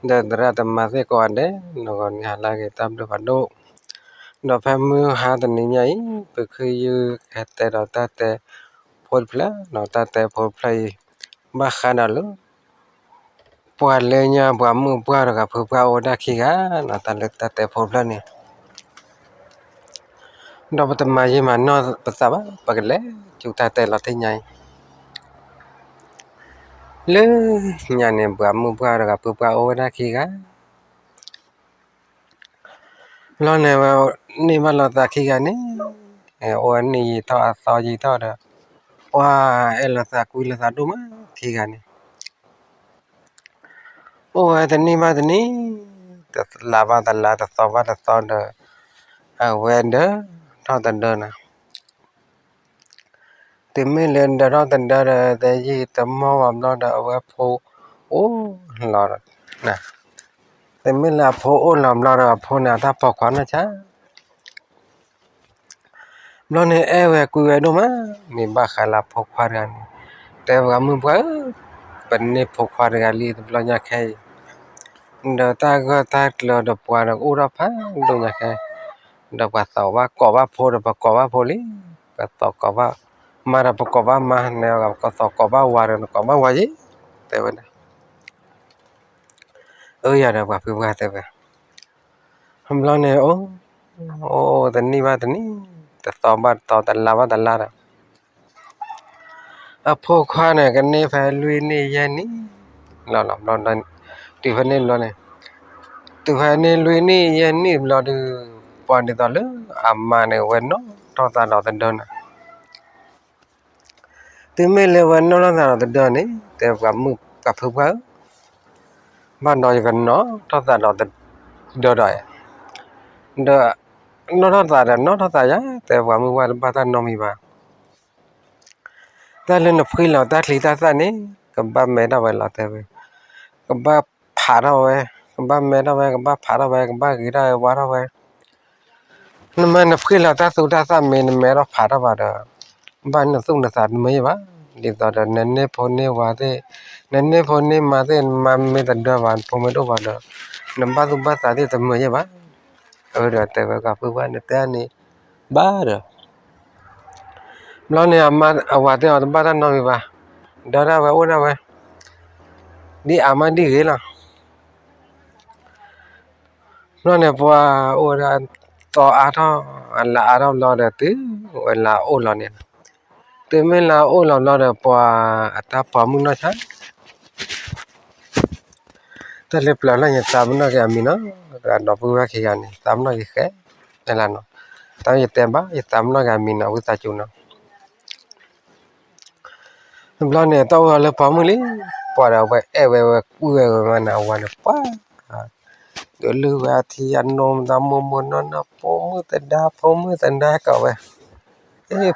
ဒီးသရၣ်သမါသ့ၣ်ကိးဂၤဒဲး နဂီၢ်န့ၣ်ဟါလၢအဂ့ၤ တၢ်ဘျုးဖးဒိၣ်. ဒီးဖဲမုၢ်ဟါတနံၤညါအံၤ ပဃ့ယုၢ်ကတဲဒီးတၢ်တဲဖိတဖျၢၣ်နီၤ, တၢ်တဲဖိတဖျၢၣ်အံၤ ဘၣ်ဃးဒီးလၢ ပှၤလၢညါပှၤမုၣ်ပှၢ်တဂၤဖုပှၢ်အိၣ်ဝဲဒၣ်ခံဂၤနီၤ, တၢ်လၢတၢ်တဲဖိတဖျၢၣ်န့ၣ် ဒီးပတမၤယံာ်မၤနီၢ်ပသးဘၣ်, ပကလဲၤဆူတၢ်တဲလီၤတ့ၢ်ညါအံၤ. လၢညါန့ၣ် ပှၤမုၣ်ပှၢ်တဂၤဖုပှၢ်အိၣ်ဝဲဒၣ်ခံဂၤ, ဘျီန့ၣ်ဝဲန့ၢ်ဘၣ်လိာ်သးခံဂၤန့ၣ်, အိၣ်ဝဲန့ၢ်ယံာ်ထီၣ်အသီယံာ်ထီၣ်ဒီး ပှၤအဲၣ်လိာ်သးကွံလိာ်သးဒိၣ်မးခံဂၤန့ၣ် အိၣ်ဝဲတနံၣ်ဘၣ်တနံၣ်, တလါဘၣ်တလါ တသီဘၣ်တသီဒီး အဝဲဒၢထီၣ်တဒၢနီၤ. တုၤမ့ၢ်လၢဒၢထီၣ်တဒၢဒီး တယံာ်တမီၢ်ဘၣ်ဘျီဒီး အဝဲဖိအိၣ်လီၤ, တုၤမ့ၢ်လၢအဖိအိၣ်လီၤဘျီဒီး အဖိန့ၣ်အတၢ်ပိာ်ခွါနီၢ်ဆါ ဘျီန့ၣ်အဲၣ်ဝဲကွံဝဲဒိၣ်မး, မ့ၢ်ဘၣ်ဃးလၢအဖိခွါတဂၤန့ၣ်, တဲပှၤမုၣ်ပှၢ်ဧၢ, ပန့ၢ်ဖိခွါတဂၤလံတဘျီညါခဲအံၤ, ဒီးတၢ်ဂၢၢ်တၢ်ကျၢၤဒီးပှၤဒီးကအိၣ်ထီၣ်ဖးဒိၣ်ညါခဲ, ဒီးပှၤသီၣ်ဘၣ်ကိးဘၣ်ဖိဒီးပှၤကိးဘၣ်ဖိလံ, ပှၤသီၣ်ကိးဘၣ်မါဒီးပှၤကိးဘၣ်မါ, နကသီၣ်ကိးဘၣ်ဝၤဒီးနကိးဘၣ်ဝၤယ့, တဲဝဲဒၣ် အၢယၤဒီးပှၤဖုပှၢ်တဲဝဲ, ဘျီန့ၣ် အိၣ်အိၣ်တနံၣ်ဘၣ်တနံၣ်, တသီဘၣ်တသီ တလါဘၣ်တလါဒီး အဖိခွါန့ၣ် ကန့ၢ်ဖဲလွံၢ်နံၣ်ယဲၢ်နံၣ်လီၤလီၤ, တုၤဖဲန့ၣ်ဘျီန့ၣ်, တုၤဖဲန့ၣ်လွံၢ်နံၣ်ယဲၢ်နံၣ်ဘျီဒီး ပှၤဒ်သိးလၢအမါန့ၣ် ဝဲနီၣ်ထီၣ်သးဒီးတဒၢနီၤ. တုၤမ့ၢ်လၢဝဲနီၣ်ထီၣ်သးဒီးတဒၢန့ၣ် တဲပှၤမုၣ်ပှၢ်ဖုပှၢ်ဧၢ, ဘၣ်ဒီးယကနီၣ်ထီၣ်သးဒီးတဒၢဒီး, ဒီးနီၣ်ထီၣ်သးဒီးနီၣ်ထီၣ်သးယၤ, တဲပှၤမုၣ်ပှၢ်တဘၣ်တၢ်နီတမံၤဘၣ်. တၢ်လၢနဖှံလီၤတၢ်ချံတၢ်သၣ်န့ၣ် ကဘၣ်မဲထီၣ်ဝဲလီၤတဲဝဲ, ကဘၣ်ဖးထီၣ်ဝဲ, ကဘၣ်မဲထီၣ်ဝဲ, ကဘၣ်ဖးထီၣ်ဝဲ, ကဘၣ်ဂ့ၤထီၣ်ဝဲဝါထီၣ်ဝဲ, နမ့ၢ်နဖှံလီၤတၢ်သူတၢ်သၣ်မ့ၢ်နမဲထီၣ်ဖးထီၣ်ဘၣ်ဒီး, ဘၣ်နသူၣ်နသးတမုာ်ယ့ၢ်ဘၣ်, ဒ်သိးဒီးနန့ၢ်ဖိန့ၢ်ဝၤသ့ၣ်, နန့ၢ်ဖိန့ၢ်မါသ့ၣ် နမါမ့ၢ်တဒၢဘၣ် နဖိမ့ၢ်တအိၣ်ဘၣ်ဒီး, နဘၣ်သူၣ်ဘၣ်သးသ့ၣ်တမုာ်ယ့ၢ်ဘၣ်. အၢဒီးတဲဝဲပှၤဖုပှၢ်န့ၣ်တဲန့ၣ်ဘၣ်ဒီး ဘျီန့ၣ် အဝၤသ့ၣ်အီၤတဘၣ်တၢ်နီတမံၤဘၣ်, ဒီးဒၣ်ဝဲအိၣ်ဒၣ်ဝဲ, ဒ်အါမးဒ်ဂ့ၤလီၤ. ဘျီန့ၣ်ပှၤအိၣ်ဝဲဒၣ်သီအါထီၣ်, အလါအါထီၣ်ဘျီဒီးတုၤဝဲလါအိၣ်လီၤန့ၣ်, တုၤမ့ၢ်လါအိၣ်လီၤဘျီဒီးပှၤအတၢ်ပိာ်မုၣ်နီၢ်ဆါ တၢ်လၢပျၢၤလၢယသးပနီၣ်က့ၤအမံၤနီၤ, ဒီပုၢ်ဝဲၢ်ခံဂၤန့ၣ် သးပနီၣ်က့ၤဃဲလီၤနီၤ, တၢ်ယတဲဘၣ် ယသးပနီၣ်က့ၤအမံၤနီၤ ဝံသးစူၤနီၤ. ဘျီန့ၣ် တၢ်အိၣ်လၢပိာ်မုၣ်လံ, ပှၤဒီးဝဲအဲၣ်ဝဲဝဲကွံဝဲဝဲမးန့ၣ် အဝၤန့ၣ်ပှၤ ဒီးလုၢ်ဝဲအထံအနိ မတၤမိၢ်မိၢ်နီၢ်နီၢ် ဖိမုၣ်သဒါ ဖိမုၣ်သဒါကိးဝဲ,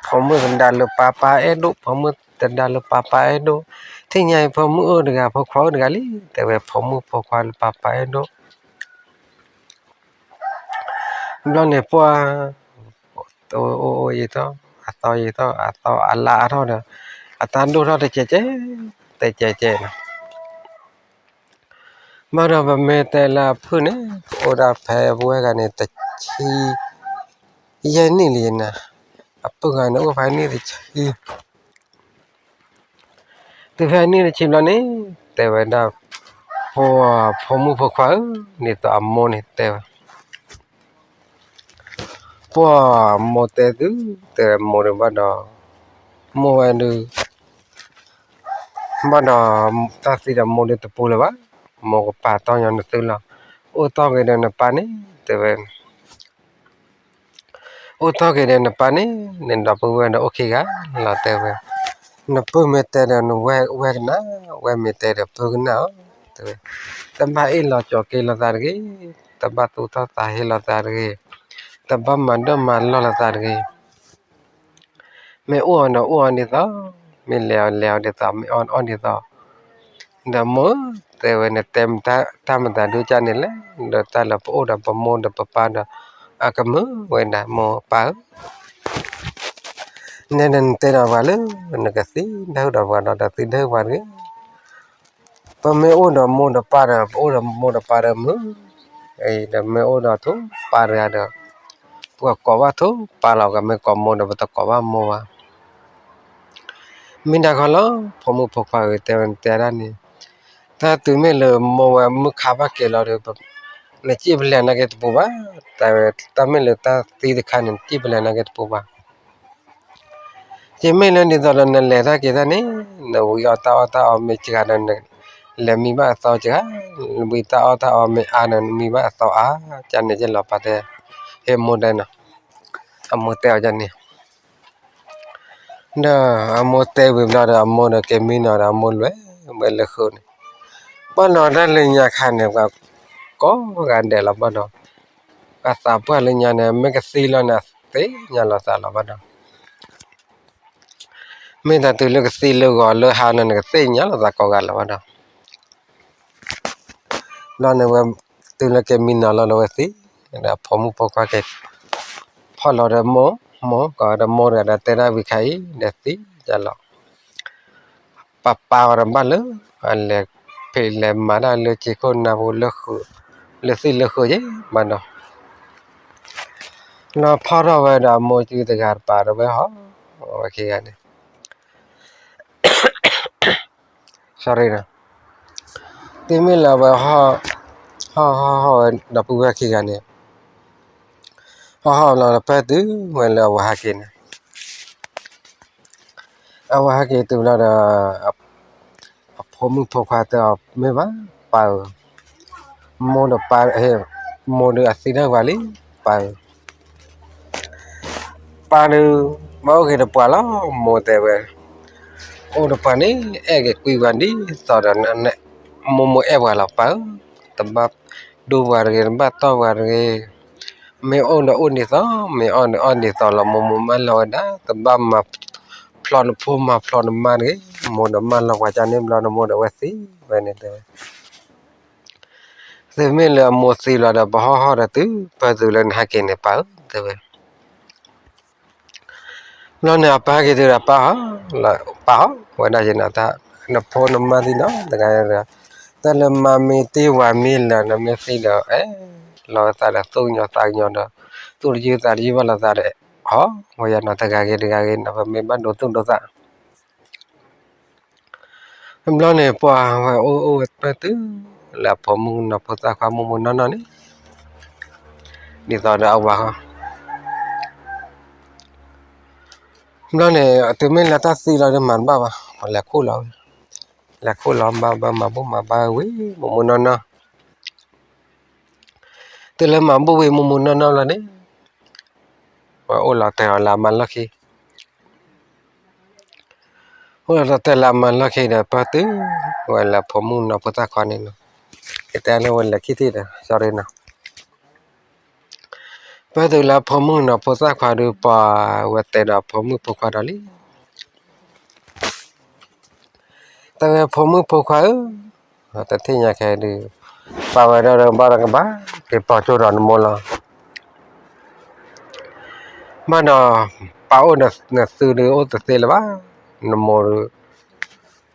ဖိမုၣ်သဒါလၢပၢ်ပၢ်အဲၣ်ဒိၣ် ဖိမုၣ်သဒါလၢပၢ်ပၢ်အဲၣ်ဒိၣ်, ထံၣ်ညါအံၤဖိမုၣ်အိၣ်တဂၤ ဖိခွါအိၣ်တဂၤလံ, တဲဝဲဖိမုၣ်ဖိခွါလၢပၢ်ပၢ်အဲၣ်ဒိၣ် ဘျီန့ၣ်ပှၤ အိၣ်အိၣ်ယံာ်ထီၣ် အသီယံာ်ထီၣ် အသီအလါအါထီၣ်ဒီး အတၢ်ဒိၣ်ထီၣ်တကဲးကဲး တကဲးကဲးနီၤ. ဘၣ်ဒီးပမ့ၢ်တဲလၢအဖုၣ်န့ၣ် ပအိၣ်ဒၣ်ဖဲပဝဲဂၤန့ၣ် တဆံ ယဲၢ်နံၣ်လံနီၤ, အပုၢ်ဂၤန့ၣ် အိၣ်ဖဲနံၣ်တဆံ တုၤဖဲနံၣ်တဆံဘျီန့ၣ် တဲဝဲဒၣ် ဖိမုၣ်ဖိခွါဧၢ, ဒ်သိးအမိၢ်န့ၣ်တဲဝဲ, ပှၤမိၢ်တဲသု တဲဝဲမိၢ်ဒီးဘၣ်ဒီး မိၢ်ဝဲဒုး ဘၣ်ဒီး တၢ်သံဒီးမိၢ်ဒုးတပူၤလၢၤဘၣ်, မိၢ်ကပာ်တီၢ်ညီနသုလီၤ, အိၣ်တီၢ်က့ၤဒီးနပၢ်န့ၣ် တဲဝဲ အိၣ်တီၢ်က့ၤဒီးနပၢ်န့ၣ် နဒီပုၢ်ဝဲၢ်ဒီးအိၣ်ခံဂၤလီၤတဲဝဲ, နပုၢ်မ့ၢ်တဲဒီးနဝဲၢ်ကနၣ်, ဝဲၢ်မ့ၢ်တဲဒီးပုၢ်ကနၣ်ဧၢ, တဲဝဲ, တဘၣ်အ့ၣ်လိာ်ဆိးက့လိာ်သးတဂ့ၤ, တဘၣ်သူၣ်ထီၣ်သးဟ့လိာ်သးတဂ့ၤ, တဘၣ်မၤဒၢၣ်မၤလီၢ်လိာ်သးတဂ့ၤ မ့ၢ်အိၣ်အီၤဒီးအိၣ်အီၤဒ်သိး, မ့ၢ်လဲၤအီၤလဲၤအီၤဒ်သိး, မ့ၢ်အီၣ်အီၣ်ဒ်သိး, ဒီးမိၢ်တဲဝဲ နတဲတၢ်မတၤဒုကၢ်န့ၣ်လဲၣ်, ဒီးတၢ်လၢပအိၣ်ဒီးပမိၢ်ဒီးပပၢ်ဒီး အကမုာ်ဝဲဒၣ်မိၢ်ပၢ်ဧၢ, နဲဒၣ်နတဲဒီးပှၤလၢ နကသံဒၣ်ဟုၣ်ဒီးပှၤဒီး ဒီးသံဒၣ်ဟုၣ်ပှၤတဂ့ၤ ပမ့ၢ်အိၣ်ဒီးမိၢ်ဒီးပၢ်ဒီး ပအိၣ်ဒီးမိၢ်ဒီးပၢ်ဒီးမုၢ်, ဒီးမ့ၢ်အိၣ်ဒီးထိၣ်ပၢ်တဂၤဒီး ပှၤကိးဘၣ်ထိၣ်ပၢ်လီၤ, ပမ့ၢ်ကိးမိၢ်ဒီး ပတကိးဘၣ်မိၢ်ဘၣ်. မ့ၢ်ဒၣ်ခီလီၤ ဖိမုၣ်ဖိခွါဧၢ, တဲဝဲတဲဒၣ်န့ၣ်, တၢ်တုၤမ့ၢ်လၢမိၢ်ဝဲမုၢ်ခါဘၣ်က့ၤလီၤဒီး နစံၣ်ပလဲၤနာ်က့တပူၤဘၣ်, တဲဝဲ, တၢ်မ့ၢ်လၢတၢ်သံတခါန့ၣ် နစံၣ်ပလဲၤနာ်က့တပူၤဘၣ်. ကမ့ၢ်လၢဒ်သိးဒီးနလဲၤတၢ်က့ၤတၢ်န့ၣ် နဝံအီၣ်တၢ်အီၣ်တၢ်အီမ့ၢ်စှၤဒီး နလဲၤမံဘၣ်အသီစှၤ, ဝံတၢ်အီၣ်တၢ်အီမ့ၢ်အါဒီး နမံဘၣ်အသီအါ, ကန့ၣ်ကလီၤပာ်တဲ, ဟ့ၣ်မိၢ်တဲနီၤ, အမိၢ်တဲအီၤကန့ၣ် ဒီးအမိၢ်တဲဝံၤဘျီဒီး အမိၢ်ဒီးက့ၤမံနီၤဒီး အမိၢ်လဲၤဝဲလၢဃုာ်န့ၣ်, ဘၣ်နီၤတၢ်လၢညါခါန့ၣ် ပှၤကိးဂၤဒဲးလီၤဘၣ်ဒီး, အသးပှၢ်လၢညါန့ၣ် မ့ၢ်ကသံလီၤန့ၣ် အသ့ၣ်ညါလီၤသးလီၤဘၣ်ဒီး, မ့ၢ်တၢ်တုၤလၢကသံလၢဂီၤလၢဟါန့ၣ် နကသ့ၣ်ညါလီၤသးကိးဂၤလီၤဘၣ်ဒီး ဘျီန့ၣ်ဝဲ တုၤလၢက့ၤမံနီၤလီၤဒီးဝဲသံ, ဒီးဖိမုၣ်ဖိခွါက့ၤ ဖီၣ်လီၤဒီးမိၢ်, မိၢ်ကီးဒီးမိၢ်တဂၤဒီး တဲဒၣ်ဝံၤခါအံၤဒီးသံယလီၤ, ပၢ်ပၢ်အီၤဒီးဘၣ်လၢ အလဲၤဖံးလဲၤမၤတၢ်လၢက့ခိၣ်နၢ်ဖိလၢဃုာ်, လၢသံၣ်လၢဃုာ်ယဲဘၣ်ဒီး, လီၤဖီၣ်ထီၣ်ဝဲဒီးအမိၢ်စုတဂၤတပၤဒီးဝဲဟီၣ်ဝဲခံဂၤန့ၣ် sorry နီၤ, တုၤမ့ၢ်လၢအဝဲ ဟီၣ်ဟီၣ်ဟီၣ်ဝဲဒီပုၢ်ဝဲၢ်ခံဂၤန့ၣ်, ဟီၣ်ဟီၣ်လီၤဒီးပၢၢ်တုၤဝဲလၢအဝဲဟဲက့ၤန့ၣ်, အဝဲဟဲက့ၤတုၤလီၤဒီး အဖိမုၣ်ဖိခွါတဲအီၤ မ့ၢ်ဘၣ်ပၢ်ဧၢ, မိၢ်ဒီးပၢ်, မိၢ်ဒီးအသံတၢ်ဝၤလံ, ပၢ်ဧၢ ပၢ်ဒီး မ့ၢ်အိၣ်က့ၤဒီးပှၤလီၤ, မိၢ်တဲဝဲ, အိၣ်ဒီးပှၤန့ၣ် အဲၣ်က့ၤကွံပှၤဒ်သိးဒီး မိၢ်မိၢ်အဲၣ်ပှၤလီၤပၢ်ဧၢ, တဘၣ်ဒိပှၤတဂ့ၤ, တဘၣ်တီၢ်ပှၤတဂ့ၤ, မ့ၢ်အိၣ်ဒီးအိၣ်ဒ်သိး, မ့ၢ်အီၣ်ဒီးအီၣ်ဒ်သိးလီၤ, မိၢ်မိၢ်မၢလီၤဝဲဒၣ်, တဘၣ်မၤဖျီနဖိမၤဖျီနမါတဂ့ၤ, မိၢ်ဒီးမၢလီၤပှၤကန့ၣ်ဘျီဒီး မိၢ်ဒီးဝဲသံဝဲန့ၣ်တဲဝဲ သုမ့ၢ်လၢအမိၢ်သံလီၤဒီး ပဟီၣ်ဟီၣ်ဒီးတုၤပၢၢ်တုၤလၢနဟဲက့ၤန့ၣ် ပၢ်ဧၢ တဲဝဲ, ဘျီန့ၣ်အပၢ်ဟဲက့ၤတုၤဒီး ပၢ်ဟီၣ်, ပၢ်ဟီၣ်ဝဲဒၣ်ယဲနီၤ, နဖိနမါသံနီတဂၤဒီး, တၢ်လၢမါမ့ၢ်တ့ၢ်ဝၤမ့ၢ်လၢာ် နမ့ၢ်သံဒီး အဲၣ်လီၤသးဒီးသူၣ်ကညီၤသးကညီၤဒီး သူၣ်တယုၢ်သးတယုၢ်ဘၣ်လိာ်သးဒီး ဟီၣ်ဝဲယဲနီၤ, တဂၤဂ့ၤတဂၤဂ့ၤနီၤ, ပမ့ၢ်ဘၣ်ဒိသူၣ်ဒိသး ဘျီန့ၣ် ပှၤဝဲအိၣ်အိၣ်ဝဲပၢၢ်တုၤ လၢအဖိမုၣ်ကနီၤဖိသၣ်ခွါမိၢ်မိၢ်နီၢ်နီၢ်န့ၣ် ဒ်သိးဒီးအဝၤဃီ ဘျီန့ၣ် တုၤမ့ၢ်လၢတၢ်သံလီၤဒီးမၤတဘၣ်ဘၣ်, ပှၤလဲၤခိၣ်လီၤဝဲ, လဲၤခိၣ်လီၤ ဘၣ်ဘၣ်မၤဘူၣ်မၤဘါဝံၤမိၢ်မိၢ်နီၢ်နီၢ်, တုၤလၢမၤဘူၣ်ဝံၤမိၢ်မိၢ်နီၢ်နီၢ်လီၤန့ၣ် ပှၤအိၣ်လီၤတဲာ်အီၤလၢအမါလီၢ်ခံ အိၣ်လီၤတဲာ်လၢအမါလီၢ်ခံဒီး ပၢၢ်တုၤဝဲလၢဖိမုၣ်နီၤဖိသၣ်ခွါန့ၣ်လီၤ. ယတဲလၢဝဲလဲၤခံထံၣ်ဒီး sorry နီၤ, ပၢၢ်တုၤလၢဖိမုၣ်နီၤဖိသၣ်ခွါဒီး ပှၤဝဲတဲဒီးဖိမုၣ်ဖိခွါဒီးလံ တဲဝဲဖိမုၣ်ဖိခွါဧၢ, တထံၣ်ညါခဲအံၤဒီး ပၢ်ဝဲဒၣ်ဒီးဘၣ်ဒီးကဘၣ်က့ၤပိာ်ကၠိဒီးနမိၢ်လီၤ. ဘၣ်ဒီး ပၢ်အိၣ်နသုဒီးအိၣ်တသ့လၢၤဘၣ်, နမိၢ်ဒီး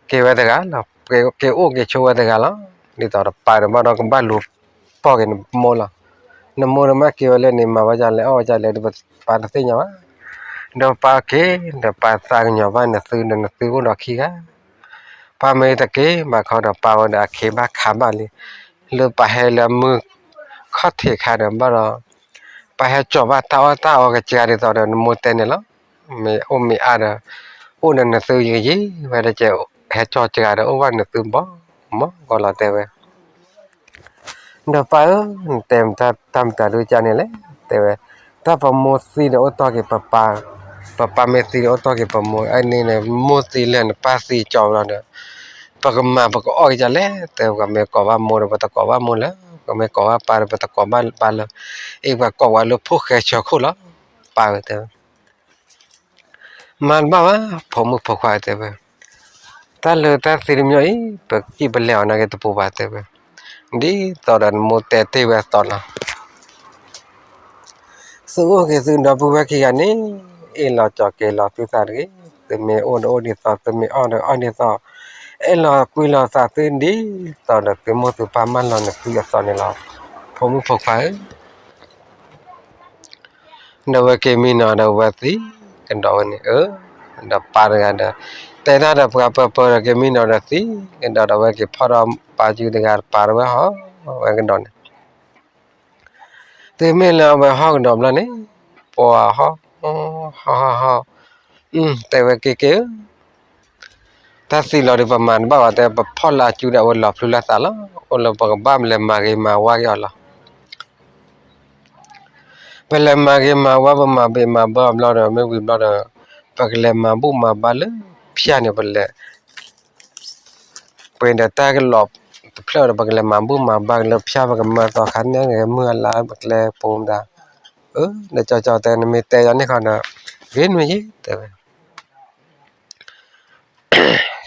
က့ၤဝဲတဂၤလီၤ, က့ၤအိၣ်က့ၤဆိးဝဲတဂၤလီၤ. ဒ်သိးဒီးပၢ်ဒီးဘၣ်ဒီးကဘၣ်လူၤပိာ်က့ၤနမိၢ်လီၤ. နမိၢ်ဒီးမ့ၢ်က့ၤဝဲလၢန့ၣ် မၤဝဲဒ်လဲၣ်အီၣ်ဝဲဒ်လဲၣ်ဒီး ပၢ်တသ့ၣ်ညါဘၣ်. ဒီးပၢ်က့ၤဒီးပၢ်သးကညီၤဘၣ်နသုဒီးနသုအိၣ်ဒီးခံဂၤ ပၢ်မ့ၢ်တက့ၤဘၣ်ခီဒီးပၢ်ဝဲဒီးအခ့ဘၣ်ခးဘၣ်လံ. လၢပၢ်ဟဲလၢအမုၢ်ခီၣ်ထံးခါဒီးဘၣ်ဒီး ပၢ်ဟဲကၠီၤဘၣ်တၢ်အီၣ်တၢ်အီကစှၤဒ်သိးဒီးနမိၢ်တဲန့ၣ်လီၤ. မ့ၢ်အိၣ်မ့ၢ်အါဒီး အိၣ်ဒီးနသုယံာ်ယံာ်ဝဲဒီးကဲ ဟဲကၠီၤစှၤဒီးအိၣ်ဘၣ်နသုဘီမီၢ်ကီးလီၤတဲဝဲ ဒီးပၢ်ဧၢ, နတဲတၢ်မတၤဒုးကန့ၣ်လဲၣ် တဲဝဲ, တၢ်ပမိၢ်သံဒီးအိၣ်တီၢ်က့ၤပပၢ်, ပပၢ်မ့ၢ်သံဒီးအိၣ်တီၢ်က့ၤပမိၢ်, အန့ၣ်န့ၣ် မိၢ်သံလၢနပၢ်သံကၠီၤလီၤဒီး ပကမၤပကအီၣ်ကစၢ်လဲၣ်, တဲဝဲ ပမ့ၢ်ကိးဘၣ်မိၢ်ဒီး ပတကိးဘၣ်မိၢ်လၢၤ, ပမ့ၢ်ကိးဘၣ်ပၢ်ဒီး ပတကိးဘၣ်ပၢ်လၢၤ, အ့ၣ် ပှၤကိးဝဲလၢဖိၣ်ဃဲဆၢခိၣ်လီၤ, ပၢ်ဝဲတဲဝဲ မၤတဘၣ်ဘၣ် ဖိမုၣ်ဖိခွါတဲဝဲ, တၢ်လၢတၢ်သံတမံၤအံၤ ပစံၣ်ပလဲၤအီၤနာ်က့တပူၤဘၣ်တဲဝဲ, ဒ်သိးဒီးနမိၢ်တဲတ့ၢ်ဝဲအသိးလီၤ. သုအိၣ်က့ၤသုဒီပုၢ်ဝဲၢ်ခံဂၤန့ၣ် အ့ၣ်လီၤကၠီၤက့ၤလီၤသုသးတဂ့ၤ, သုမ့ၢ်အိၣ်ဒီးအိၣ်ဒ်သိး သုမ့ၢ်အီၣ်ဒီးအီၣ်ဒ်သိး, အဲၣ်လီၤကွံလီၤသးသုဒ်သိးဒီး သုမိၢ်သုပၢ်မၢလီၤနသုအသိးန့ၣ်လီၤ, ဖိမုၣ်ဖိခွါဧၢ. ဒီးဝဲက့ၤမံနီၤဒီးဝဲသံကဒီးဝဲန့ၣ်ဧၢ, ဒီးပၢ်တဂၤဒီး တဲတၢ်ဒီးပှၤပၢၤပၢၤဒီးက့ၤမံနီၤဒီးသံကဒီး ဒီးဝဲက့ၤဖီၣ်ဒီးပၢ်စုတဂၤတပၢ်တဝဲဟီၣ်ဝဲကဒီးန့ၣ် သုမ့ၢ်လၢအဝဲဟီၣ်ကဒီးဘျီန့ၣ် ပှၤဟီၣ်, ဟီၣ်ဟီၣ်ဟီၣ်, တဲဝဲက့ၤက့ၤဧၢ, တၢ်သံလီၤဒီးပမၤတဘၣ်ဘၣ် တဲပဖီၣ်လၢအစုဒီးအဝဲလီၤဖျုလၢသးလီၤ, အိၣ်လၢပကဘၣ်လဲၤမၤဂ့ၤမၤဝါက့ၤအီၤလီၤ. ပလဲၤမၤဂ့ၤမၤဝါ ပမၤဘ့ၣ်မၤဘၢအဘျီဒီး မ့ၢ်ဝံၤဘျီဒီး ပကလဲၤမၤဘူၣ်မၤဘါလၢဖၠၣ်န့ၣ် ပလဲၤ ပှ့ၤဒီးတၢ်ကလီၤတဖျၢၣ်ဒီး ပကလဲၤမၤဘူၣ်မၤဘါက့ၤလၢဖၠၣ် ပကမၤသီခါန့ၣ်ဂ့ၤ မုၢ်အလါပကျဲပိမတၤ, အၢ ဒီးကၠီကၠီတဲ နမ့ၢ်တဲယၤန့ၣ်ခီဒီး ဂ့ၤနွံယ့ၢ် တဲဝဲ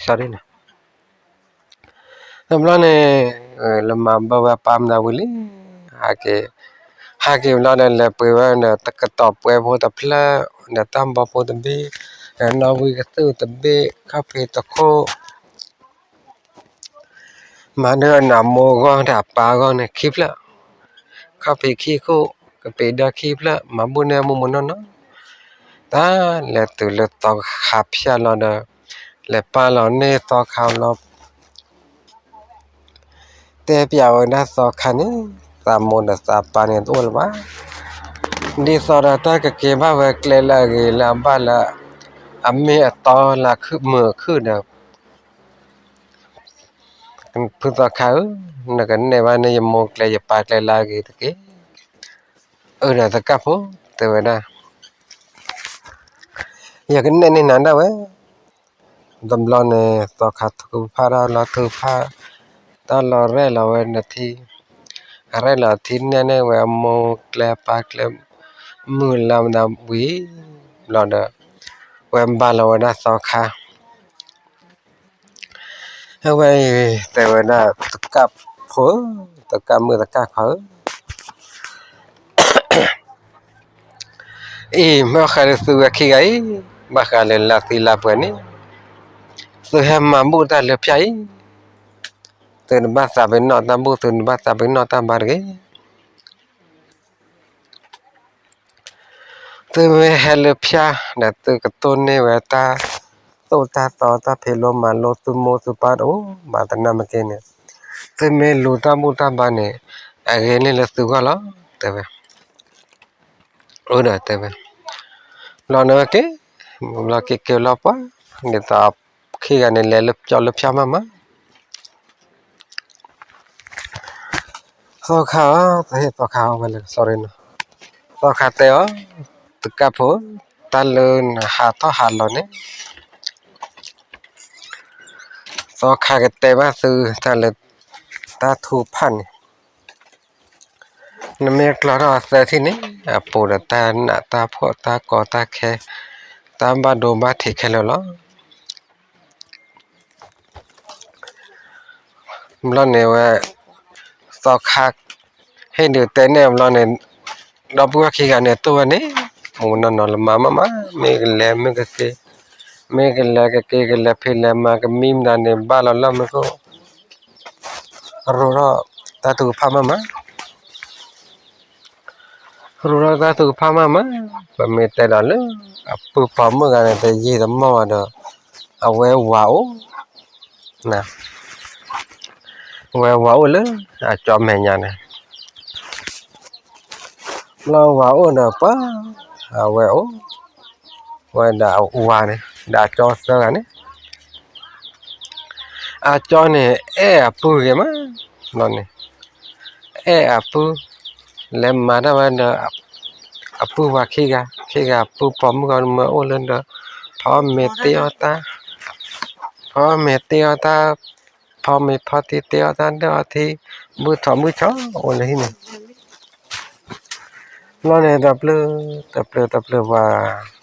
တဘျီန့ၣ် လၢမၤဘၢဝဲပၢ်မတၤဝံၤလံ, ဟးက့ၤ, ဟးက့ၤဘျီဒီး လဲၤပှ့ၤဝဲဒီး တကတီၢ်ပှဲၤဖိတဖျၢၣ်, ဒီးတၢ်ဘီဖိတဘ့ၣ်, ဒီးနီၣ်ဝံကသူၣ်တဘ့ၣ်, ခီၣ်ဖံးတခိၣ်, မၤဒၢနမိၢ်အဂီၢ်ဒီးအပၢ်အဂီၢ်န့ၣ်ခံဖျၢၣ်, ခီၣ်ဖံးခံခိၣ်, ကပ့ၤဒၢခံဖျၢၣ်, မၤဘူၣ်န့ၢ်မုၢ်မုၢ်နီၢ်နီၢ်, တၢ်လဲၤတုၤလၢသီခါဖၠၣ်လီၤဒီး လဲၤပာ်လီၤန့ၢ်သီခါလီၤ တဲပျးဝဲဒၣ်သီခါန့ၣ် သးမိၢ်ဒီးသးပၢ်န့ၣ်တအိၣ်လၢၤဘၣ်. ဒ်သိးဒီးတၢ်ကက့ၤဘၣ်ဝဲကျဲလၢအဂ့ၤလၢအဘၣ်လၢ အမ့ၢ်အတီလၢမုာ်အခုၣ်ဒီး ဖုသီခါဧၢ, နကနဲၣ်ဘၣ်န့ၢ်ယမိၢ်ကျဲယပၢ်ကျဲလၢအဂ့ၤတက့ၢ်. အၢ ဒီးသကၣ်ဖိ တဲဝဲဒၣ် ယကနဲၣ်န့ၢ်နၤဒၣ်ဝဲ. တဘျီန့ၣ် သီခါထုကဖၣ်တၢ်လီၤထုကဖၣ် တၢ်လီၤရဲၣ်လီၤဝဲနထံ, အရဲၣ်လီၤထံန့ၣ်န့ၣ်ဝဲအမိၢ်ကျဲပၢ်ကျဲ မုၢ်လၢမတၤဝံၤ ဘျီဒီး ဝဲဘၣ်လီၤဝဲဒၣ်သီခါ အဝဲအံၤ တဲဝဲဒၣ် သကၣ်ဖိဧၢ, သကၣ်မုၣ်သကၣ်ခွါဧၢ, အံၤ မ့ၢ်ဘၣ်ဃးလၢသုဝဲခံဂၤအံၤ, ဘၣ်ဃးလၢလါသံလါပှဲၤန့ၣ်, သုဟဲမၤဘူၣ်တၢ်လၢဖၠၣ်အံၤ, သုတဘၣ်သးပ့ၤနီၣ်တၢ်ဘူၣ် သုတဘၣ်သးပ့ၤနီၣ်တၢ်ဘါတဂ့ၤ. သုမ့ၢ်ဟဲလၢဖၠၣ်ဒီး သုကတိၢ်န့ၢ်ဝဲတၢ်သိၣ်တၢ်သီ တၢ်ဖံးလိမၤလိ သုမိၢ်သုပၢ်တအိၣ်ဘၣ်သနာ်က့န့ၣ်, သုမ့ၢ်လူၤတၢ်ဘူၣ်တၢ်ဘါန့ၣ် အဂ့ၤန့ၢ်လၢသုဂီၢ်လီၤ တဲဝဲ, အိၣ်ဒီးတဲဝဲ, ဘျီန့ၣ်ဝဲက့ၤ, ဘျီက့ၤက့ၤလီၤပှၤ, ဒ်သိးခံဂၤန့ၣ် လဲၤလၢကၠီလၢဖၠၣ်မးမး သီခါဧၢ, သီခါဝဲလၢ sorry နီၤ, သီခါတဲအီၤ, သကၣ်ဖိ, တၢ်လၢနဟးထီၣ်ဟးလီၤန့ၣ်, သီခါကတဲဘၣ်သုတၢ်လၢ တၢ်ထုကဖၣ်န့ၣ်, နမ့ၢ်ကျီထီၣ်အသၢထံၣ်န့ၣ် အပူၤဒီးတၢ်နးတၢ်ဖှီၣ်တၢ်ကီတၢ်ခဲ တၢ်ဘၣ်ဒိဘၣ်ထံးခဲလၢာ်လီၤ. ဘျီန့ၣ်ဝဲ သီခါ ဟ့ၣ်ဒုးတဲန့ၢ်ဘျီန့ၣ် ဒီပုၢ်ဝဲၢ်ခံဂၤန့ၣ် တိၢ်ဝဲန့ၣ် မူနီၢ်နီၢ်လၢမၤမးမး မ့ၢ်ကလဲၤမ့ၢ်ကက့ၤ မ့ၢ်ကလဲၤကက့ၤကလဲၤဖံးလဲၤမၤကမံမတၤန့ၣ် ဘၣ်လီၤလၢမူခိၣ် ရိထီၣ်တၢ်ထုကဖၣ်မးမး ရိထီၣ်တၢ်ထုကဖၣ်မးမး ပမ့ၢ်တဲဒီးလၢ အပုၢ်ပိာ်မုၣ်ဂၤန့ၣ် တယံာ်တမီၢ်ဘၣ်ဒီး အဝဲဝၤအိၣ် ဝဲဝၤအိၣ်လၢ အကၠီမဲာ်ညါန့ၣ် လီၤဝၤအိၣ်ဒီးပှၤ အဝဲအိၣ် ဝဲဒၣ်ဝၤန့ၣ် ဒီးအကၠီသၢဂၤန့ၣ် အကၠီန့ၣ် အဲၣ်အပုၢ်ဂ့ၤမး ဘျီန့ၣ် အဲၣ်အပုၢ် လဲၤမၤတၢ်ဝဲဒီး အပုၢ်ဝၤခံဂၤ ခံဂၤပုၢ်ပိာ်မုၣ်ဂီၢ်မၢအိၣ်လၢဒီး ဖီမ့ၤတ့အီၣ်တၢ် ဖီမ့ၤတ့အီၣ်တၢ် ဖီမ့ၤဖီထံတ့အီၣ်တၢ်ဒၢၣ်အီထံ မုၢ်ထီၣ်မုၢ်ဆီအိၣ်လၢဟံၣ်န့ၣ် ဘျီန့ၣ် တပျၢၤ တပျၢၤ တပျၢၤပှၤ ယ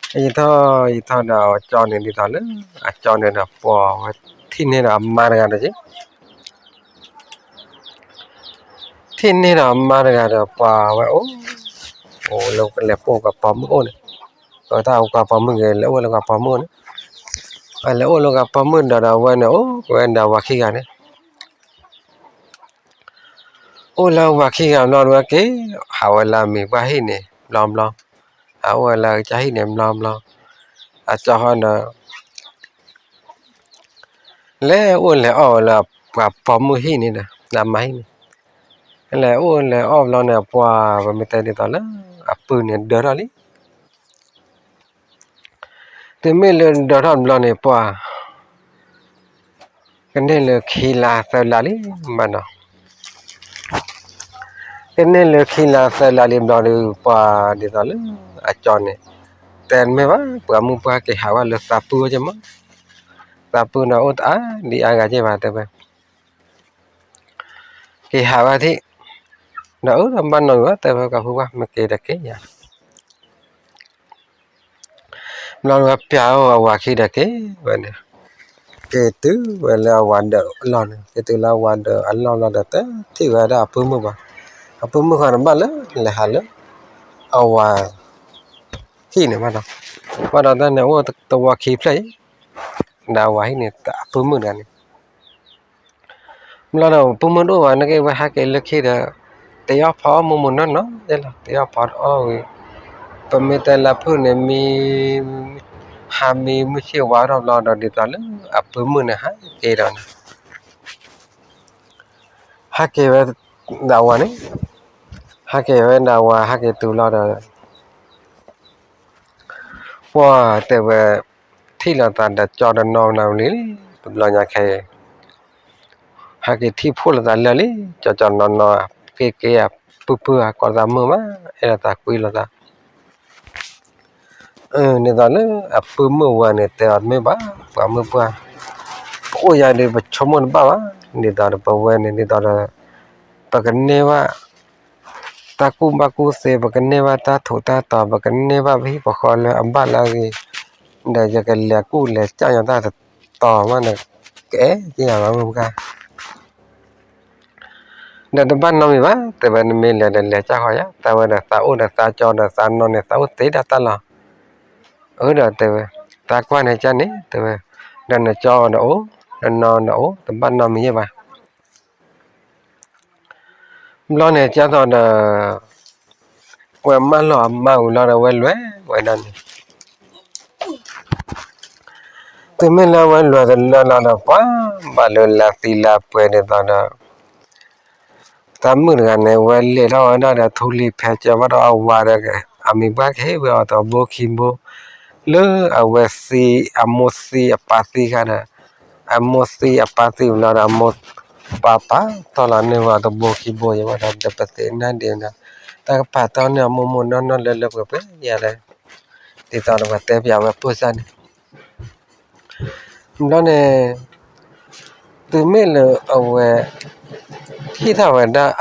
ထီၣ် ယထီၣ်ဒီးအကၠီန့ၣ်ဒ်သိးလၢ အကၠီန့ၣ်ဒီးပှၤဝဲထံၣ်န့ၢ်ဒီးအမါတဂၤဒီးက့ၤ ထံၣ်န့ၢ်ဒီးအမါတဂၤဒီးပှၤဝဲအိၣ် အိၣ်လၢကလဲၤပိာ်ပှၤပိာ်မုၣ်အိၣ်န့ၣ် အတၢ်အိၣ်ပှၤပိာ်မုၣ်ဂ့ၤ လဲၤအိၣ်လၢပှၤပိာ်မုၣ်အိၣ်န့ၣ် အလဲၤအိၣ်လၢကပိာ်မုၣ်ဒီး ဒီးအဝဲန့ၣ် အိၣ်ဝဲဒီးဝၤခံဂၤန့ၣ်, အိၣ်လၢဝၤခံဂၤဘျီဒီး ဝဲက့ၤဟးဝဲလၢအမံၤပှၢ်ဟံၣ်န့ၣ် ဘျီဘျီ, ဟးအိၣ်ဝဲလၢကစၢ်ဟံၣ်န့ၣ် ဘျီဘျီ, အကၠီဃီဒီး လဲၤအိၣ်လဲၤအီၣ်ဝဲလၢပှၤပိာ်မုၣ်ဟံၣ်န့ၣ်ဒီး လၢအမါဟံၣ်န့ၣ်, လဲၤအိၣ်လဲၤအီၣ်ဘျီန့ၣ် ပှၤ ပမ့ၢ်တဲဒ်သိးလၢ အပုၢ်န့ၣ်ဒၢထီၣ်လံ. တုၤမ့ၢ်လၢဒၢထီၣ်ဘျီန့ၣ် ပှၤ ကန့ၢ်လၢခံလါသၢလါလံမးနီၤ, ကန့ၢ်လၢခံလါသၢလါလံဘျီဒီး ပှၤဒ်သိးလၢအကၠီန့ၣ် တဲမ့ၢ်ဘၣ် ပှၤမုၣ်ပှၢ်က့ၤဟးဝဲလၢသးပုၢ်ဝဲက့ၤမး, သးပုၢ်ဒီးအိၣ်တအါဒံးအါဂၤက့ၤဘၣ်တဲဝဲ က့ၤဟးဝဲထံၣ်, ဒီးအၢ တဘၣ်နီတမံၤဘၣ် တဲဝဲ ကီၢ်ဖုပှၢ် မ့ၢ်က့ၤဒီးက့ၤယၤ, ဘျီဒီးပၠးအီၤအဝၤခံဒီးက့ၤဝဲန့ၣ်, က့ၤတုၤဝဲလၢအဝၤဒၢးအလီၢ်န့ၣ်, က့ၤတုၤလၢအဝၤဒၢးအလီၢ်လီၤဒီး တထံၣ်ဝဲဒၣ်အပုၢ်မုၣ်ဘၣ်, အပုၢ်မုၣ်ဃီတဘၣ်လၢလဲၤဟးလၢ အဝၤ ဟံၣ်န့ၣ်ဘၣ်ဒီး, ဘၣ်ဒီးတၢ်န့ၣ်အိၣ်တဝီခံဖျၢၣ်အံၤ, ဒီးအဝၤဟံၣ်န့ၣ် အပုၢ်မုၣ်တဂၤန့ၣ် ဘျီဒီးပုၢ်မုၣ်တအိၣ်ဘၣ် နက့ၤဝဲဟးက့ၤလၢခံဒီး တ့အီၣ်ဖီအီၣ်မိၢ်မိၢ်နီၢ်နီၢ်ယဲလီၤ, တ့အီၣ်ဖီတအီၣ်ဝံၤ, ပမ့ၢ်တဲလၢဖုၣ်န့ၣ် မံ ဟးမံမုၢ်ဆ့ၣ်ဝါထီၣ်ဘျီဒီး ဒ်သိးလၢအပုၢ်မုၣ်န့ၣ်ဟးက့ၤဒီးန့ၣ် ဟးက့ၤဝဲဒၣ်ဝၤန့ၣ်, ဟးက့ၤဝဲဒၣ်ဝၤ ဟးက့ၤတုၤလီၤဒီး ပှၢ်တဲဝဲ ထံၣ်လိာ်သးဒီးကၠီဒီးနီၢ်နၤလံ, တဘျီညါခဲအံၤ ဟဲက့ၤထံၣ်ဖှိၣ်လိာ်သးလၢာ်လံ, ကၠီကၠီနီၢ်နီၢ် က့ၤက့ၤအပုၢ်ပုၢ် အကိးသးမုၣ်မး အဲၣ်လိာ်သးကွံလိာ်သး, ဒ်သိးလၢအပုၢ်မုၣ်ဝဲန့ၣ်တဲအီၤတမ့ၢ်ဘၣ်, ပှၤမုၣ်ပှၢ် ပအိၣ်ယၤဒီး ပဆိကမိၣ်တဘၣ်ဘၣ်, ဒ်သိးဒီးပဝဲန့ၣ် ဒ်သိးဒီး ပကန့ၢ်ဘၣ် တၢ်ကူၣ်ဘၣ်ကူၣ်သ့, ပကန့ၢ်ဘၣ်တၢ်ထူးတၢ်တီၤ, ပကန့ၢ်ဘၣ်ပဟံၣ်ပဃီလၢအဘၣ်လၢအဂ့ၤ, ဒီးယကလဲၤကူၣ်လဲၤကၠၢ်ညီတၢ်တတီၤမးန့ၣ် ကအဲၣ်က့ၤယၤဘၣ်မုၢ်ပှၢ် ဒီးတဘၣ်နီတမံၤဘၣ်, တဲဝဲ နမ့ၢ်လဲၤဒီးလဲၤကၢ်ဃီယၤ, သးဝဲဒီးသးအိၣ်ဒီးသးကၠီဒီးသးနီၢ်န့ၣ် သးအိၣ်သ့ဒၣ်တၢ်လီၤ. အၢဒီးတဲဝဲ, သးကွၢ်န့ၣ်ကၢ်န့ၣ် တဲဝဲ, ဒီးနကၠီအီၤဒီးအိၣ်, နနီၢ်ဒီးအိၣ်, တဘၣ်နီတမံၤယဲၢ်ဘၣ်. ဘျီန့ၣ်ကၢ်သိးဒီး ဝဲမၢလီၤအမါဝံၤလီၤဒီး ဝဲလဲၤဝဲဒၣ်န့ၣ် တုၤမ့ၢ်လၢဝဲလဲၤတလၢလီၤဒီး ပှၤဘၣ်လၢလါသံလါပှဲၤဒ်သိးဒီး တၢ်မုၣ်တဂၤန့ၣ် ဝဲလဲၤထီၣ်ဝဲဒၣ်ဒီး ထူလံၤဖဲကၢဘၣ်ဒီးအဝၤဒီး အမံၤပှၢ်ကဟ့ၣ်ဝဲအီၤတဘိခံဘိ လၢအဝဲသံ အမိၢ်သံအပၢ်သံခါဒီး အမိၢ်သံအပၢ်သံဝံၤလီၤဒီး အမိၢ်ပၢ်ပာ်တီၢ်လီၤန့ၢ်ဝဲအီၤတဘိခံဘိယဲၢ်ဝဲဒီး ဒီးပသ့ၣ်နၢ်ဒံးဝဲဒီး တၢ်ကပာ်တီၢ်န့ၢ်အမိၢ်မိၢ်နီၢ်နီၢ်လၢလၢပှဲၤပှဲၤယဲၢ်လဲၣ် ဒ်သိးဒီးပှၤတဲပၠးဝဲပိၢ်စၢ်န့ၣ် ဘျီန့ၣ် တုၤမ့ၢ်လၢအဝဲ ဟ့ၣ်ထီၣ်ဝဲဒၣ်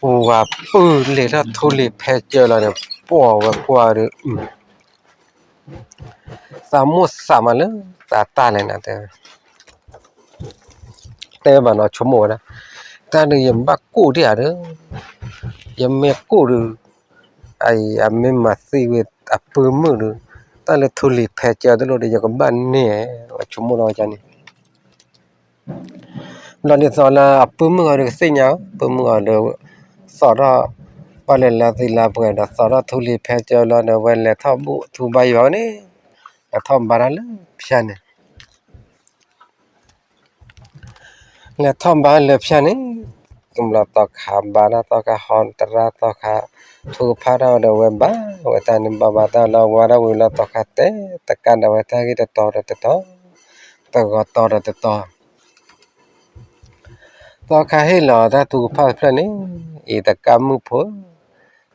အ ဝၤပုၢ်လဲၤထီၣ်ထူလံၤဖဲကၢလီၤဒီး ပိာ်ဝဲကွၢ်ဒီး သးမိၣ်သးမးလၢသးတၢ်လဲၣ်နၤတဲဝဲ တဲဝဲဘၣ်နီၤဆိကမိၣ်ဝဲဒၣ် တၢ်ဒုးယဘၣ်ကိၣ်ဒံးဧါဒီး ယမ့ၢ်ကိၣ်ဒီး အအံၤအမ့ၢ်မၤသံဝဲအပုၢ်မုၣ်ဒီး တၢ်လၢထူလံၤဖဲကၢတလိၣ်ဒီး ယကဘၣ်န့ၢ်ဝဲဆိကမိၣ်လီၤဝဲန့ၣ် ဘျီဒ်သိးလၢအပုၢ်မုၣ်အီၤဒီးကသ့ၣ်ညါ ပုၢ်မုၣ်အီၤဒီး သီၣ်ထီၣ် ပှၤလဲၤလၢသံလၢပှဲၤဒီး သီၣ်ထီၣ်ထူလံၤဖဲကၢလီၤဒီး ဝဲလဲၤထီၣ်ဘူၣ်ထူဘါယွၤဝဲန့ၣ် လဲၤထီၣ်ဘါတၢ်လၢဖၠၣ်န့ၣ် လဲၤထီၣ်ဘါလၢဖၠၣ်န့ၣ် ကမျၢၢ်သီခါဘါတၢ်သီခါဟီတရၣ်သီခါ ထူကဖၣ်တၢ်ဝဲဒီးဝဲဘါဝဲတၢ်န့ၣ် ဘါဘါတၢ်လီၤဝါတၢ်ဝံၤလီၤသီခါတဲ တကးဒီးဝဲတၢ်ဂ့ၢ်တတီၤဒီးတတီၤ တဂီၤတီၤဒီးတတီၤ သီခါဟ့ၣ်လီၤတၢ်ထူကဖၣ်တဖျၢၣ်န့ၣ် အံၤတကးမုၣ်ဖိ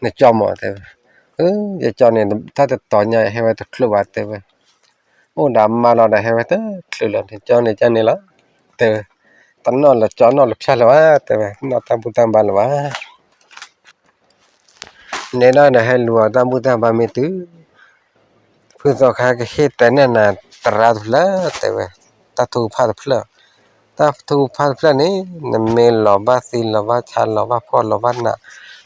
နကၠီမးတဲဝဲ ယကၠီန့ၣ် တၢ်တတီၤညါဟဲဝဲတချုးဘၣ်တဲဝဲ အိၣ်ဒီးမါလီၤဒီးဟဲဝဲတချုးလီၤ နကၠီန့ၣ်ကၠီန့ၣ်လီၤ တဲဝဲ တနီၣ်လၢကၠီနီၣ်လၢဖၠၣ်လၢၤဘၣ် တဲဝဲ နီၣ်တၢ်ဘူၣ်တၢ်ဘါလၢၤဘၣ် နဲဒၣ်ဒီးဟဲလူၤအီၤတၢ်ဘူၣ်တၢ်ဘါမ့ၢ်တုၤ ဖုသီခါကဟ့ၣ်တဲနဲၣ်နၤတရၣ်တဖျၢၣ် တဲဝဲ တၢ်ထူကဖၣ်တဖျၢၣ် တၢ်ထူကဖၣ်တဖျၢၣ်န့ၣ် နမ့ၢ်လီၤဘၣ်သံလီၤဘၣ်ဆါလီၤဘၣ်ဖှီၣ်လီၤဘၣ်နး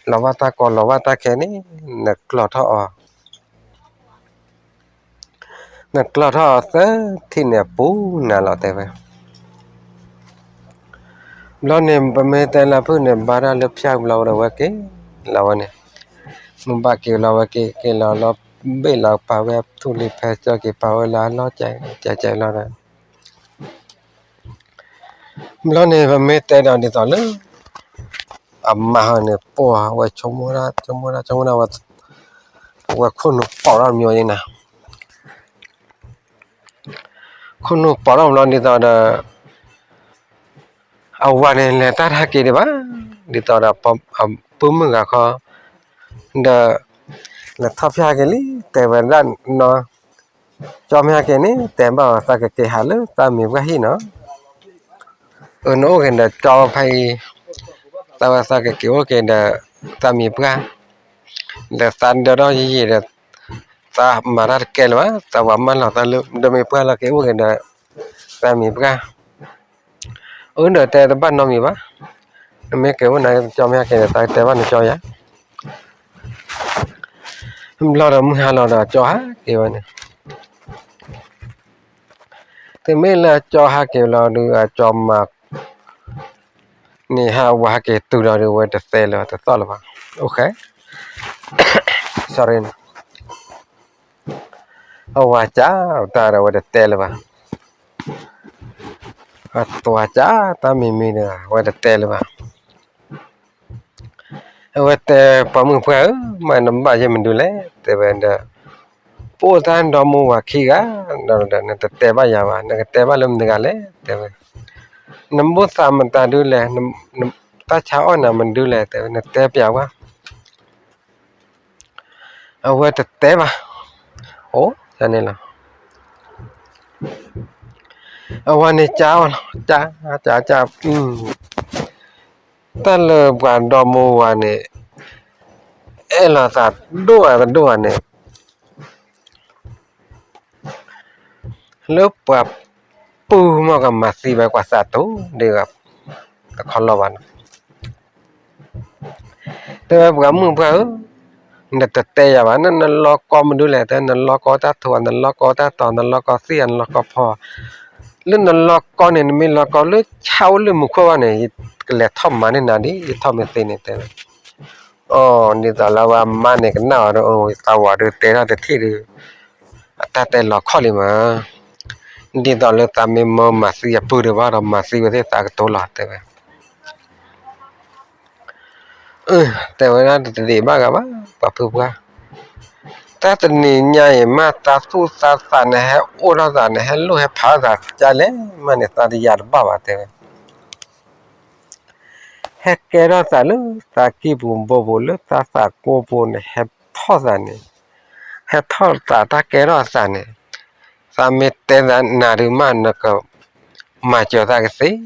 လီၤဘၣ်တၢ်ကီလီၤဘၣ်တၢ်ခဲန့ၣ် နကျီၢ်ထီၣ်အီၤ နကျီၢ်ထီၣ်သၢထံၣ်န့ၣ် အပူၤနၤလီၤတဲဝဲ. ဘျီန့ၣ် ပမ့ၢ်တဲလၢဖုၣ်န့ၣ် ဘါတၢ်လၢဖၠၣ်ဘျီဝဲဒီး ဝဲက့ၤလီၤဝဲန့ၣ်, မ့ၢ်ဘၣ်က့ၤလီၤဝဲက့ၤ က့ၤလီၤလီၤ ဘ့ၣ်လီၤပာ်ဝဲထူၣ်လံၤဖဲကၠီက့ၤပာ်ဝဲလၢအလီၢ်ကဲကဲကဲလီၤဒီး ဘျီန့ၣ် ပမ့ၢ်တဲဒီးဒ်သိးလၢ အမါဟီန့ၣ် ပှၤဝဲဆိကမိၣ်တၢ် ဆိကမိၣ်တၢ် ဆိကမိၣ်တၢ်ဝဲ ဝဲခိၣ်နူာ်ပိာ်ထီၣ်မညီန့ၣ်နၤ, ခိၣ်နူာ်ပိာ်ထီၣ်ဘျီဒ်သိးဒီး အဝၤန့ၣ် လဲၤတၢ်တဟဲက့ၤဒံးဘၣ်, ဒ်သိးဒီး ပုၢ်မုၣ်ဂၤခီ ဒီး လဲၤထီၣ်ဖျၢၣ်ဟဲက့ၤလံ တဲဝဲဒၣ်နီၤ, ကၠီမ့ၢ်ဟဲက့ၤန့ၣ် တဲဘၣ်အီၤ သးကက့ၤဟးလၢသးမံၤပှၢ်ဟံၣ်နီၤ, အၢ နအိၣ်က့ၤဒီးကၠီဖဲအံၤ, သးဝဲသးကက့ၤအိၣ်က့ၤဒီး သးမံၤပှၢ်, ဒီးသးဒၢထီၣ်ယံာ်ယံာ်ဒီး သးမၤတၢ်တကဲလၢၤဘၣ်, သးပှၤမၢလီၤသးလၢ ဒီးမံၤပှၢ်လီၤက့ၤအိၣ်က့ၤဒီး သးမံၤပှၢ်, အၢ ဒီးတဲတဘၣ်နီတမံၤဘၣ်, နမ့ၢ်က့ၤအိၣ်နၤ ကၠီမ့ၢ်ဟဲက့ၤဒီး သးကတဲဘၣ်နကၠီယၤ ဘျီဒီးမုၢ်ဟါလီၤဒီး အကၠီဟဲက့ၤဝဲန့ၣ်, တမ့ၢ်လၢအကၠီဟဲက့ၤလီၤဒုး အကၠီမၤ န့ၣ်ဟဲ အဝၤဟဲက့ၤတုၤလီၤဒုး ဝဲတတဲလၢၤ တသီၣ်လၢၤဘၣ်, အိၣ်ဃဲ sorry အဝၤကၠီတၢ်ဒီး ဝဲတတဲလၢၤဘၣ်, အသွၤကၠီတၢ်မံၤမံၤဒီး ဝဲတတဲလၢၤဘၣ်. အဝဲတဲ ပှၤမုၣ်ပှၢ်ဧၢ, မ့ၢ်နဘၣ်ယဲၢ်မနုၤလဲၣ် တဲဝဲဒီး, ပအိၣ်တၢ်ဒီမါဝၤခံဂၤ, ဒီးနတတဲဘၣ်ယၤဘၣ်, နကတဲဘၣ်လၢမတၤတဂၤလဲၣ် တဲဝဲ, နမိၣ်သးမတၤဒုလဲၣ်, တၢ်ဆါအီၣ်နၤမနုၤလဲၣ် တဲဝဲ နတဲပျးဝဲ အဝဲတတဲဘၣ်, အိၣ်န့ၣ်လီၤ, အဝဲန့ၣ်ကၠီလီၤ, ကၠီ ကၠီ ကၠီ, တၢ်လၢပှၤဒီမါဝၤန့ၣ် အဲၣ်လီၤသးဒိၣ်ဧါတဒိၣ်ဧါန့ၣ် လၢပှၤပုၢ်မ့ၢ်ကမၤသံဝဲ ကွၢ်သးတူၢ်ဒံးဂၤ တခီလီၤဘၣ်နီၤ, တဲဝဲပှၤမုၣ်ပှၢ်ဧၢ, နတတဲယၤဘၣ် နနလီၤကီမနုၤလဲၣ် တဲ နလီၤကီတၢ်ထူၣ် နလီၤကီတၢ်တီၤ နလီၤကီသံၣ် နလီၤကီဖီ, လၢနလီၤကီန့ၣ် နမ့ၢ်လီၤကီလၢဆၣ်အိၣ်လၢမူခိၣ်ဘၣ်န့ၣ် ယကလဲၤထီၣ်မၤန့ၢ်နၤဒ် ယထီၣ်မ့ၢ်သ့န့ၣ် တဲဝဲ အီၤ ဒ်သိးလၢအဝဲအမါန့ၣ်ကနၣ်အီၤဒီး အသးဝးဒုးတဲထီၣ်တထံၣ်ဒုး အတၢ်တဲလီၤခီၣ်လံမး, ဒ်သိးလၢသးမ့ၢ်မၢမၤသံအပုၢ်ဒံးဘၣ်ဒီး မၤသံဝဲသ့ၣ်သးကတိၤလီၤ တဲဝဲ, တဲဝဲဒၣ်တဒံးဘၣ်ဂၤဘၣ် ပှၤဖုပှၢ်, တၢ်တနံၤညါအံၤ မ့ၢ်သးသူၣ်သးသးန့ၣ် ဟဲအိၣ်ထီၣ်သးန့ၣ် ဟဲလိၣ်ဟဲဖးထီၣ်သးကလဲၣ် မ့ၢ်န့ၣ် သးတယာ်တဘၣ်ဘၣ် တဲဝဲ ဟဲကဲထီၣ်သးလၢသးကံၢ်ပူၤဘိပူၤ လၢသးသးကိးပူၤန့ၣ် ဟဲထီၣ်သးန့ၣ်, ဟဲထီၣ်သးတၢ်ကဲထီၣ်သးန့ၣ်, သးမ့ၢ်တဲသးနၤဒုးမး နကမၤစၢၤသးကသ့ဧါ, ဒီး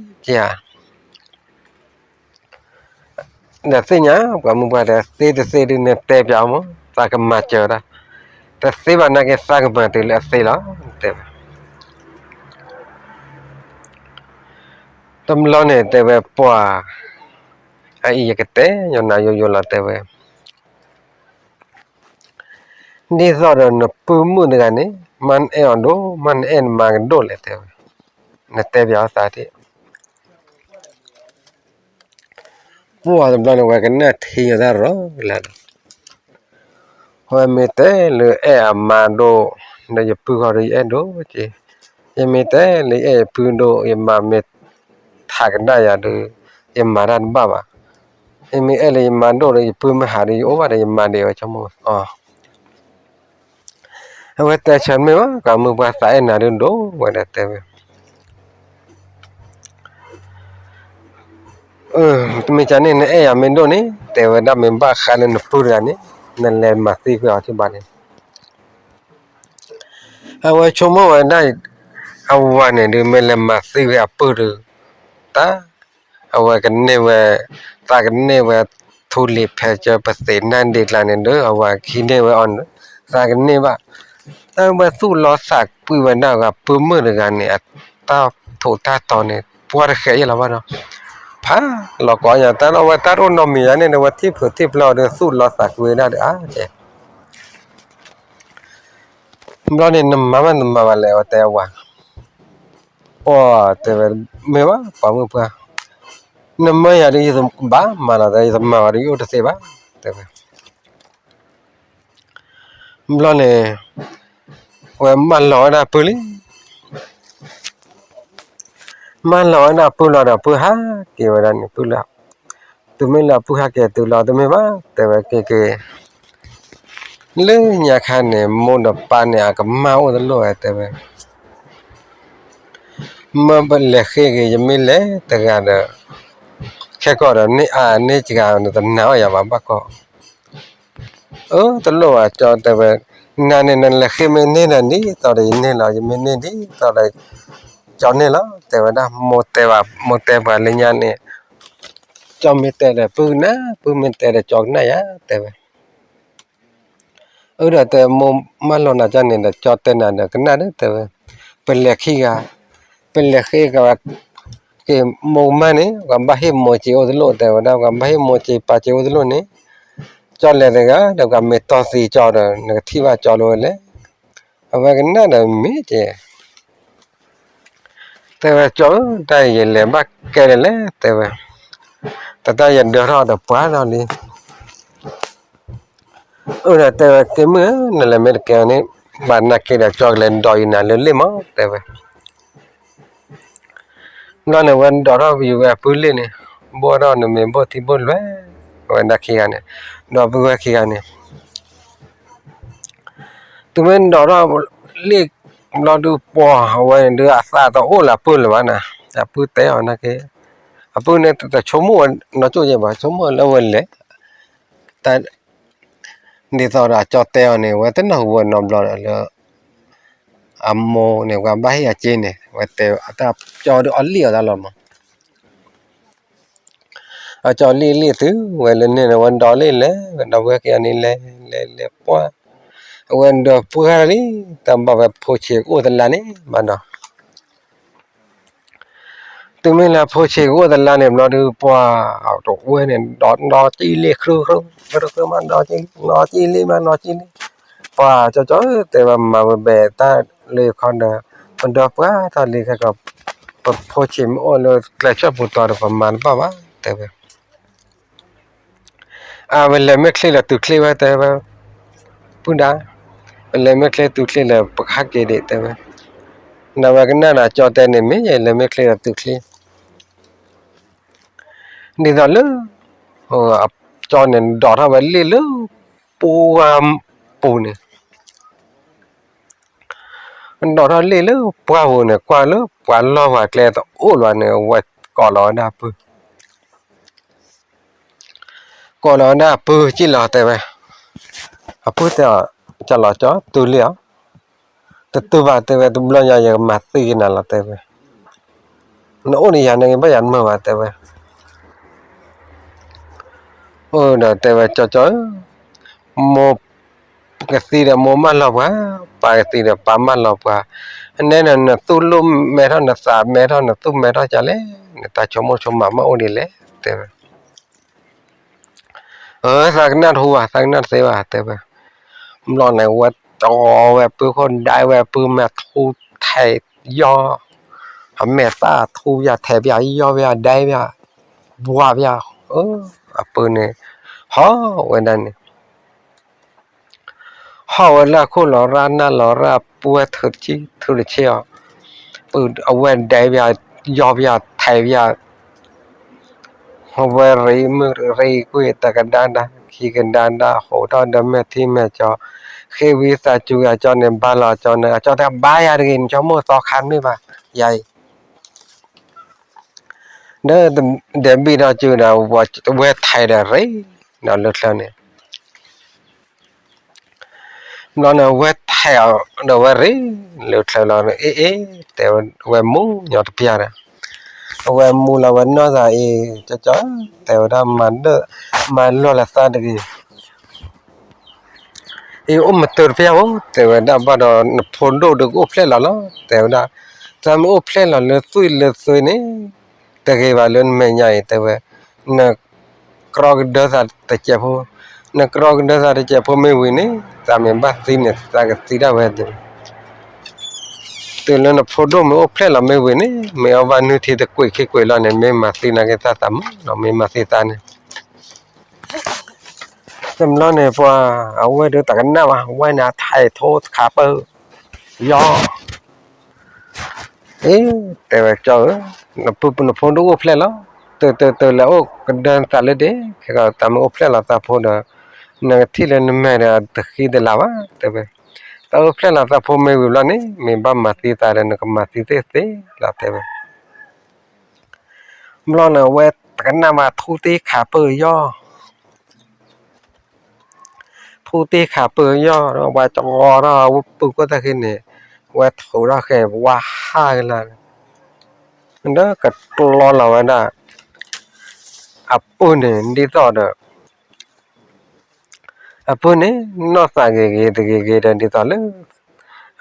သ့ၣ်ညါ ပှၤမုၣ်ပှၢ်တဲ သ့တသ့ဒုးနတဲပျးအီၤမး သးကမၤစၢၤတၢ်, တသ့ဘၣ်နာ်က့ သးကမၤတုၤလၢအသ့လီၤ တဲဝဲ တဘျီန့ၣ် တဲဝဲပှၤ, အအံၤယကတဲ ယနၤယိယိလီၤ တဲဝဲ, ဒ်သိးဒီးနပုၢ်မုၣ်တဂၤန့ၣ် မ့ၢ်နအဲၣ်အီၤဒိၣ် မ့ၢ်နအဲၣ်နမါကဒိၣ်လဲၣ် တဲဝဲ, နတဲပျးအီၤသးဒ် ပှၤတဘျီန့ၣ် ဝဲကနၣ်ထံယတၢ်ရီလၢဒီး, ဝဲမ့ၢ်တဲလၢအဲၣ်အမါဒိၣ်, ဒီးယပုၢ်ဃီဒီးယအဲၣ်ဒိၣ်က့, ယမ့ၢ်တဲလၢယအဲၣ်ယပုၢ်ဒိၣ် ယမါမ့ၢ်ထးကနၣ်ယၤဒီး ယမၤတၢ်တဘၣ်ဘၣ်, ယမ့ၢ်အဲၣ်လၢယမါဒိၣ်ဒီး ယပုၢ်မ့ၢ်ဟးဒီး ယအိၣ်ဘၣ်ဒီး ယမၤဒံးဝဲဆိကမိၣ်အီၤ အဝဲတဲဆၢမ့ၢ်ဘၣ် ပှၤမုၢ်ပှၢ်သးအဲၣ်နၤဒုးဒိၣ်ဝဲဒီးတဲဝဲ, တမ့ၢ်ကန့ၣ် နအဲၣ်ယၤမ့ၢ်ဒိၣ်န့ၣ် တဲဝဲဒၣ်မ့ၢ်ဘၣ်ဃးလၢနပုၢ်တဂၤန့ၣ် နလဲၤမၤသံကွံာ်အီၤထံဘၣ်န့ၣ်, အဝဲဆိကမိၣ်ဝဲဒၣ် အဝၤန့ၣ်ဒုး မ့ၢ်လဲၤမၤသံဝဲအပုၢ်ဒုး, တၢ် အဝဲကန့ၢ်ဝဲ, သးကန့ၢ်ဝဲ ထူလံၤဖဲကၢ ပသ့ၣ်နၢ်ဒ့ကျါန့ၣ်ဒီး အဝဲကဟံးန့ၢ်ဝဲအီၤန့ၣ်, သးကန့ၢ်ဘၣ်, တၢ်ဝဲသူၣ်လီသးကွံဝဲဒၣ်ဂၤ ပုၢ်မုၣ်တဂၤန့ၣ် အတၢ်ထူးတၢ်တီၤန့ၣ် ပှၤတဃဲးယဲၢ်လီၤဘၣ်ဒီး, ဖးလီၤကီယၤ တၢ်လီၤဝဲတၢ်တအိၣ်နီတမံၤယၤန့ၣ်ဒီး ဝဲထံၣ်ဖုးထံၣ်ဖျီဒီး သူၣ်လီသးကွံဝဲဒၣ်ဒီး အါကဲ ဘျီန့ၣ် နမၤမးတမၤဘၣ်လဲၣ် အဝဲတဲအဝၤ, ပှၤတဲဝဲ, မ့ၢ်ဘၣ် ပှၤမုၣ်ပှၢ်, နမၢယၤဒီးယဘၣ်မၤလီၤ တဲ ယတမၤဘၣ်ဒီးယအိၣ်တသ့ဘၣ် တဲဝဲ. ဘျီန့ၣ် ဝဲမၢလီၤဝဲဒၣ်ပုၢ်လံ, မၢလီၤဝဲဒၣ်ပုၢ်လီၤဒီး ပုၢ်ဟးက့ၤဝဲဒၣ်န့ၣ် ပုၢ်လၢ, တုၤမ့ၢ်လၢပုၢ်ဟးက့ၤတုၤလီၤ တမ့ၢ်ဘၣ် တဲဝဲက့ၤက့ၤ, လၢညါခါန့ၣ် မိၢ်ဒီးပၢ်န့ၣ် အကမၢ်အိၣ်တလိၣ်ဝဲ တဲဝဲ, မၢပလဲၤဃ့က့ၤ ယမ့ၢ်လဲၤတဂၤဒီး ခဲကီၢ်ဒီး န့ၢ်အါန့ၢ်စှၤ နတနာ်အီၣ်ယၤဘၣ်ဘၣ်ကီၢ်, အၢ တလိၣ်ဘၣ် ကၠီတဲဝဲ, နၤန့ၣ် နလဲၤဃ့မ့ၢ်န့ၢ်ဒီး ဒ်သိးဒီးယန့ၢ်လီၤ ယမ့ၢ်န့ၢ်ဒ်သိးဒီး ကၠီန့ၢ်လီၤ တဲဝဲဒၣ်, မိၢ်တဲဘၣ် မိၢ်တဲပှၤလၢညါန့ၣ်, ကၠီမ့ၢ်တဲဒီး ပုၢ်ကနၣ် ပုၢ်မ့ၢ်တဲဒီး ကၠီကနၣ်ယၤ တဲဝဲ. အၢ ဒီးတဲ မိၢ်မၢလီၤနၤကၠီန့ၣ်ဒီး ကၠီတဲနၤဒီး ကနၣ်ဒီး တဲဝဲ, ပလဲၤခံဂၤ, ပလဲၤဃ့က့ၤ မိၢ်ကမၢ်န့ၣ် ပှၤဘၣ်ဟ့ၣ်မိၢ်စ့အိၣ်တလိၣ် တဲဝဲဒၣ်, ပှၤဘၣ်ဟ့ၣ်မိၢ်စ့ပၢ်စ့အိၣ်တလိၣ်န့ၣ်, ကၠီလဲၤတဂၤဒီး ပှၤမ့ၢ်တီၢ်သံကၠီဒီး နကထံၣ်ဘၣ်ကၠီလိၤဝဲလဲၣ်, အဝဲကနၣ်ဒီးမ့ၢ်က့ၤ တဲဝဲ ကၠီဧၢ တၢ်အံၤယလဲၤဘၣ်ကဲဒ်လဲၣ် တဲဝဲ, တၢ်တၢ်ယဒၢထီၣ်ဒီးပှၤထီၣ်လံ, အၢ ဒီးတဲဝဲ က့ၤမုၣ်ဧၢ နလဲၤမ့ၢ်တကဲန့ၣ် ဘၣ်နာ်က့ၤဒီး ကၠီကလဲၤဒိးယနၤလၢလ့ၣ်မး တဲဝဲ. ဘျီန့ၣ် ဝဲဒိးထီၣ်ယူၤဝဲအပုၢ်လ့ၣ်န့ၣ်, ဘိၣ်ထီၣ်နမ့ၢ်ဘိၣ်ထံဘိၣ်လွဲၢ်, ဝဲဒၣ်ခံဂၤန့ၣ်, ဒီးပုၢ်ဝဲၢ်ခံဂၤန့ၣ် တုၤမ့ၢ်ဒိးထီၣ်လ့ၣ်ဘျီဒုး ပှၤအဝဲန့ၣ်ဒုး အသးတအိၣ်လၢအပုၢ်လၢၤဘၣ်နၤ, အပုၢ်တဲအီၤနာ်က့ၤ, အပုၢ်န့ၣ်တဆိကမိၣ်ဝဲနီၢ်ကၠိယဲၢ်ဘၣ်, ဆိကမိၣ်လၢဝဲလဲၣ်, တၢ် ဒ်သိးဒီးအကၠီတဲအီၤန့ၣ် ဝဲတနၢ်ဟူဝဲနီတဘျီဒီးလၢ အမိၢ်န့ၣ် ပှၤဘၣ်ဟ့ၣ်အစ့န့ၣ် ဝဲတဲအတၢ်ကၠီဒုးအီၣ်လံၣ်အီၤတၢ်လီၤမး, အကၠီလံၣ်လံၣ်သု ဝဲလၢန့ၣ်ဝဲဒိးလံၣ်လဲၣ် ဝဲဒီပုၢ်ဝဲၢ်ခံဂၤန့ၣ်လဲၤလဲၤလဲၤပှၢ်, အဝဲဒိးပှၢ်လံ, တၢ်ဘၣ်ဝဲဖိဆံးကအိၣ်တလါန့ၣ် ဘၣ်ဒီး တုၤမ့ၢ်လၢဖိဆံးကအိၣ်တလါန့ၣ်ဘျီဒုး ပှၤတဝဲန့ၣ် ဒီးနီၢ်ကံၣ်လံၣ် ကြၢးကြၢးမး နီၢ်ကံၣ်လံၣ် နီၢ်ကံၣ်လံၣ်မး နီၢ်ကံၣ်လံၣ်, ပှၤကၠီကၠီတဲဝဲ မၤဝဲဘဲးတၢ်လၢယခီဒီး ပဒီပှၢ်ထီၣ်လံခဲကီး, ပဖိဆံးမ့ၢ်အိၣ်လၢကျဲဆၢၣ်ပူၤတီၤဒီး ပမၤတဘၣ်ဘၣ် တဲဝဲ. အဝဲလဲၤမ့ၢ်ချ့ဒီးတုၤချ့ဝဲ တဲဝဲ, ပုၢ်ဒါ, ပလဲၤမ့ၢ်ချ့တုၤချ့လၢပကဟဲက့ၤဒံး တဲဝဲ, ဒီးဝဲကနၣ်ဒီးကၠီတဲန့ၣ် မ့ၢ်လဲၤမ့ၢ်ချ့ဒီးတုၤချ့ ဒ်သိးလၢ ကၠီန့ၣ် ဒိးထီၣ်ဝဲလ့ၣ်လၢ ပှၢ်ပူၤန့ၣ်, ဒိးထီၣ်လ့ၣ်လၢပှၢ်ပူၤန့ၣ် ကွၢ်လၢပှၤလီၢ်ပှၤကျဲတအိၣ်လၢၤန့ၣ် အဝဲကိးလီၤဝဲဒၣ်အပုၢ် ကိးလီၤဝဲဒၣ်အပုၢ်ကံၣ်လီၤ တဲဝဲ, အပုၢ်တဲအီၤ, ကၠီလီၤကၠီ တုၤလံဧါ, တတုၤဘၣ် တဲဝဲ, တဘျီညါယကမၤသံက့ၤနၤလီၤ တဲဝဲ, နအိၣ်န့ၣ်ယၤန့ၣ် ဘၣ်ယၤတမုာ်ဘၣ် တဲဝဲ, အိၣ်ဒီးတဲဝဲ ကၠီကၠီဧၢ, မိၢ်ကသံဒီးမိၢ်မၢလီၤပှၤ, ပၢ်ကသံဒီးပၢ်မၢလီၤပှၤ, အနဲန့ၣ် နသူၣ်လိၣ်မဲထီၣ် နသးမဲထီၣ် နသူၣ်မဲထီၣ်ကလဲၣ်, နတၢ်ဆိကမိၣ်ဆိကမးမ့ၢ်အိၣ်ဒ်လဲၣ် တဲဝဲ. အၢ သးကနၣ်တဟူဘၣ် သးကနၣ်တသ့ဘၣ် တဲဝဲ. ဘျီန့ၣ် ဝဲတီဝဲပုၢ်ခိၣ်ဒဲဝဲပုၢ်မဲာ်ထူထဲးယီၢ်, အမဲာ်သၣ်ထူယၤထဲးပျၢ်ယီၢ်ပျၢ်ဒဲပျၢ်, ဘှါပျၢ်, အပုၢ်န့ၣ် ဟီၣ်ဝဲဒၣ်န့ၣ် ဟီၣ်ဝဲလၢအခိၣ်လီၤရၣ်နၢ်လီၤရၣ် ပုၢ်ဝဲထုးတဆံထုးတဆံအီၤ, အဝဲဒဲပျၢ်ယီၢ်ပျၢ်ထဲးပျၢ်, အဝဲရံမုၣ်ရံကွံာ်တကဒါဒါ ခံကဒါဒါ ဟိးထီၣ်ဒီးမဲာ်ထံမဲာ်ကၠီ, ဃ့ဝံသးစူၤအကၠီန့ၣ် ဘါလီၤအကၠီန့ၣ် အကၠီတဲဘါယၤတဂ့ၤ နဆိကမိၣ်သီခါမ့ၢ်ဘၣ်, ယၤအံၤ ဒီးဒဲဘံၣ်ထီၣ်စုဒီး ဝဲထဲးဒီးရ့ဒီးလၢချၢန့ၣ် ဘျီန့ၣ် အဝဲထဲးအီၤဒီးဝဲရ့လၢချၢလီၤ, အ့ၣ်အ့ၣ် တဲဝဲ, ဝဲမူညီတပျၢ်ဒီး အဝဲမူလီၤဝဲနီၢ်သးအံၤ ကၠီကၠီ တဲဝဲဒၣ်, မၤလီၢ်လၢသးတဂ့ၤ အံၤ အိၣ်မတၤတပျၢ်ဧိၤ တဲဝဲဒၣ်, ဘၣ်ဒီးနဖိဒိၣ်ဒီးကအိၣ်ဖျဲၣ်လီၤလီၤ တဲဝဲဒၣ်, သးမ့ၢ်အိၣ်ဖျဲၣ်လီၤလၢသွံၣ်လၢသွ့န့ၣ် တဂ့ၤဘၣ်လၢနမဲာ်ညါအံၤ တဲဝဲ, နကြီကဒၢသးတစဲးဖိ, နကြီကဒၢသးတစဲးဖိမ့ၢ်ဝံၤန့ၣ် သးမ့ၢ်ဘၣ်သံန့ၣ် သးကသံဒၣ်ဝဲတဲဝဲ တုၤလၢနဖိဒိၣ်မ့ၢ်အိၣ်ဖျဲၣ်လီၤမ့ၢ်ဝံၤန့ၣ် မ့ၢ်အီၣ်ဘၣ်နုၢ်ထံတကွံာ်ခံကွံာ်လီၤန့ၣ် မ့ၢ်မၤသံနာ်က့ၤတၢ်သးမုာ်လီၤ မ့ၢ်မၤသံသးန့ၣ် တဘျီန့ၣ် ပှၤအဝဲဒၣ်တကနၣ်ဘၣ် ဝဲန့ၣ်အထါအံၤထိတခါပၢၢ် ယီၤ အ့ တဲဝဲကၠီဧၢ, နဖိဒိၣ်အိၣ်ဖျဲၣ်လီၤ, တၢ်တၢ်တၢ်လဲၤအိၣ်ကဒၢသးလၢဒ့, ခဲကီးတၢ်မ့ၢ်အိၣ်ဖျဲၣ်လီၤသးဖိဒီး နကထံၣ်လၢနမဲာ်ဒီးတဃံတလၤဘၣ်, တဲဝဲ, တၢ်အိၣ်ဖျဲၣ်လီၤသးဖိမ့ၢ်ဝံၤဘျီန့ၣ် မ့ၢ်ဘၣ်မၤသံသးဒီး နကမၤသံသ့သ့လီၤ တဲဝဲ. ဘျီန့ၣ် အဝဲတကနၣ်ဘၣ် ထူတ့ခးပၢၢ်ယီၤ ထူတ့ခးပၢၢ်ယီၤဒီး ပှၤကဂီၤထီၣ်အပုၢ်ခိၣ်သၣ်ဃ့န့ၣ်, ဝဲထုးထီၣ်ဃဲၤဝါဟးကလါ, ဒီးကကျီလီၤဝဲဒၣ် အပုၢ်န့ၣ် ဒ်သိးဒီး အပုၢ်န့ၣ် နီၢ်သးဂ့ၤဂ့ၤတဂ့ၤဂ့ၤဒီး ဒ်သိးလၢ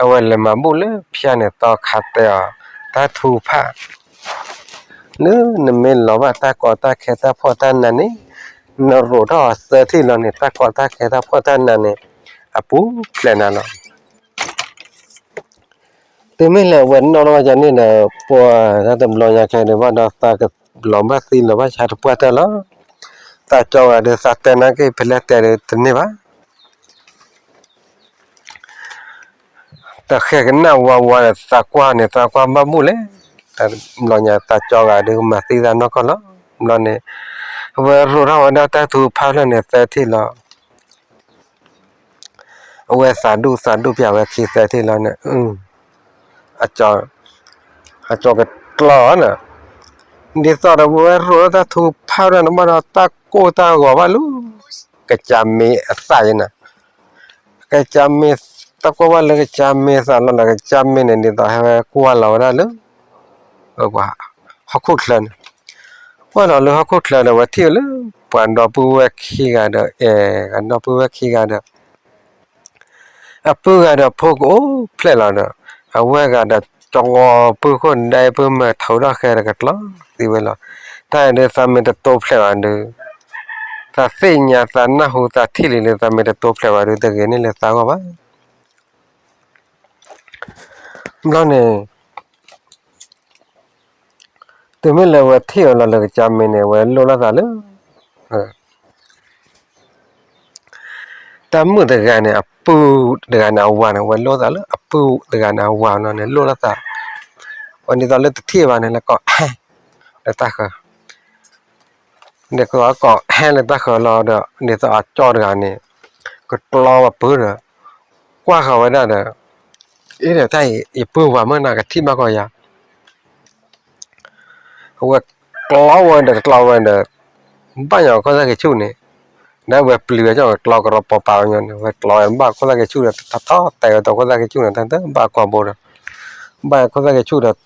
အဝဲလဲၤမၤဘူၣ်လၢဖၠါန့ၣ် သီခါတဲအီၤ, တၢ်ထူဖး လၢနမ့ၢ်လီၤဘၣ်တၢ်ကီတၢ်ခဲတၢ်ဖှီၣ်တၢ်နးန့ၣ်, နရိးထီၣ်အီၤသၢထံၣ်လီၤန့ၣ် တၢ်ကီတၢ်ခဲတၢ်ဖှီၣ်တၢ်နးန့ၣ် အပူၤဖျဲးနၤလီၤ. တုၤမ့ၢ်လၢအဝဲနီၣ်ထီၣ်ဘၣ်ယၤန့ၣ်ဒီး ပှၤတၢ်တဘျီညါခဲဒံးဘၣ်ဒီး သးကလီၤဘၣ်သံလီၤဘၣ်ဆါတပှၢ်တၢၢ်လီၤ. သးကၠီဂၤဒီး သးတဲနာ်က့ၤဖဲလဲၣ်တဲဒီးတန့ၢ်ဘၣ် တဃဲၤကနၣ်ဝါဝါဒီး သးကွၢ်န့ၣ် သးကွၢ်ဘၣ်ဘူၣ်လဲၣ်, တဘျီညါသးကၠီဂၤဒီး ကမၤသံသးနီၢ်ကီၢ်လီၤ. ဘျီန့ၣ် အဝဲရိးထီၣ်ဝဲဒၣ်တၢ်ထူဖးဖျၢၣ်န့ၣ် သၢထံၣ်လီၤ. အဝဲသးဒူၣ်သးဒူၣ်ပျးဝဲခံသၢထံၣ်လီၤန့ၣ်, အကၠီကကျီန့ၣ်, ဒ်သိးဒီးဝဲရိးထီၣ်တၢ်ထူဖးဖျၢၣ်န့ၣ်ဘၣ်ဒီး တၢ်ကိၢ်တၢ်ဂီၤဘၣ်လၢ ကစၢ်မ့ၢ်အသးယဲန့ၣ် ကစၢ်မ့ၢ်, တၢ်ကိၢ်ဘၣ်လၢကစၢ်မ့ၢ်သးလီၤဒီး ကစၢ်မ့ၢ်န့ၣ် ဒ်သိးဟဲဝဲကွၢ်လီၤဝဲဒၣ်လၢ ဟီၣ်ခိၣ်ချၢန့ၣ်, ကွၢ်လီၤလၢဟီၣ်ခိၣ်ချၢဒီး ဝဲထံၣ်ဝဲလၢ ပှၤဒီပုၢ်ဝဲၢ်ခံဂၤဒီး အဲၣ်ဂၤဒီပုၢ်ဝဲၢ်ခံဂၤဒီး အပုၢ်ဂၤဒီးဖိကအိၣ်ဖျဲၣ်လီၤဒီး အဝဲဂၤဒီးကဂီၤပုၢ်ခိၣ်ဒဲပုၢ်မၢထုးထီၣ်ဃဲၤဒီးကကျီသံဝဲလီၤ. တၢ်အံၤဒုးသးမ့ၢ်တတိဖျဲးဘၣ်ဒုး, သးသ့ၣ်ညါသးနၢ်ဟူသးထံၣ်လံလၢ သးမ့ၢ်တတိဖျဲးဘၣ်ဒုး တဂ့ၤန့ၢ်လၢသးဂီၢ်ဘၣ်. ဘျီန့ၣ် တုၤမ့ၢ်လၢဝဲထံၣ်အီၤလီၤလၢကစၢ်မ့ၢ်န့ၣ် ဝဲလိၣ်လီၤသးလၢ တၢ်မုၣ်တဂၤန့ၣ် အပုၢ်တဂၤန့ၣ်အဝၤန့ၣ် ဝဲလိၣ်သးလၢအပုၢ်တဂၤန့ၣ်အဝၤလီၤန့ၣ် လိၣ်လီၤသး, ဝဲဒ်သိးလၢတထံၣ်ဘၣ်န့ၣ် လဲၤကိးဟဲလၢတၢ်ဃၢၤ, ဒ်သိးကိးဟဲလၢတၢ်ဃၢၤလီၤဒီး ဒ်သိးအကၠီတဂၤန့ၣ် ကကျီဝဲပုၢ်ဒီး ကွၢ်ဃီၤဝဲဒၣ်ဒီး အ့ဒီးတၢ်အံၤ ယပုၢ်ဝၤမုၢ်နၤကထံၣ်ဘၣ်ကီးယၤ အဝဲကျီဝဲဒီးကျီဝဲဒီး ဘၣ်ညီခိၣ်သၣ်က့ၤဆူၣ်န့ၣ်, ဒီးဝဲပျံၤဝဲကၠီကကျီကရီပီပာ်ဝဲညီန့ၣ် ဝဲကျီဝဲဘၣ်ခိၣ်သၣ်က့ၤဆူၣ်ဒီး ထီထီတဲာ်ဝဲဒီးခိၣ်သၣ်က့ၤဆူၣ်န့ၣ် တၢ်တဘၣ်ကွၢ်ဘိဒီး ဘၣ်ခိၣ်သၣ်က့ၤဆူၣ်ဒီး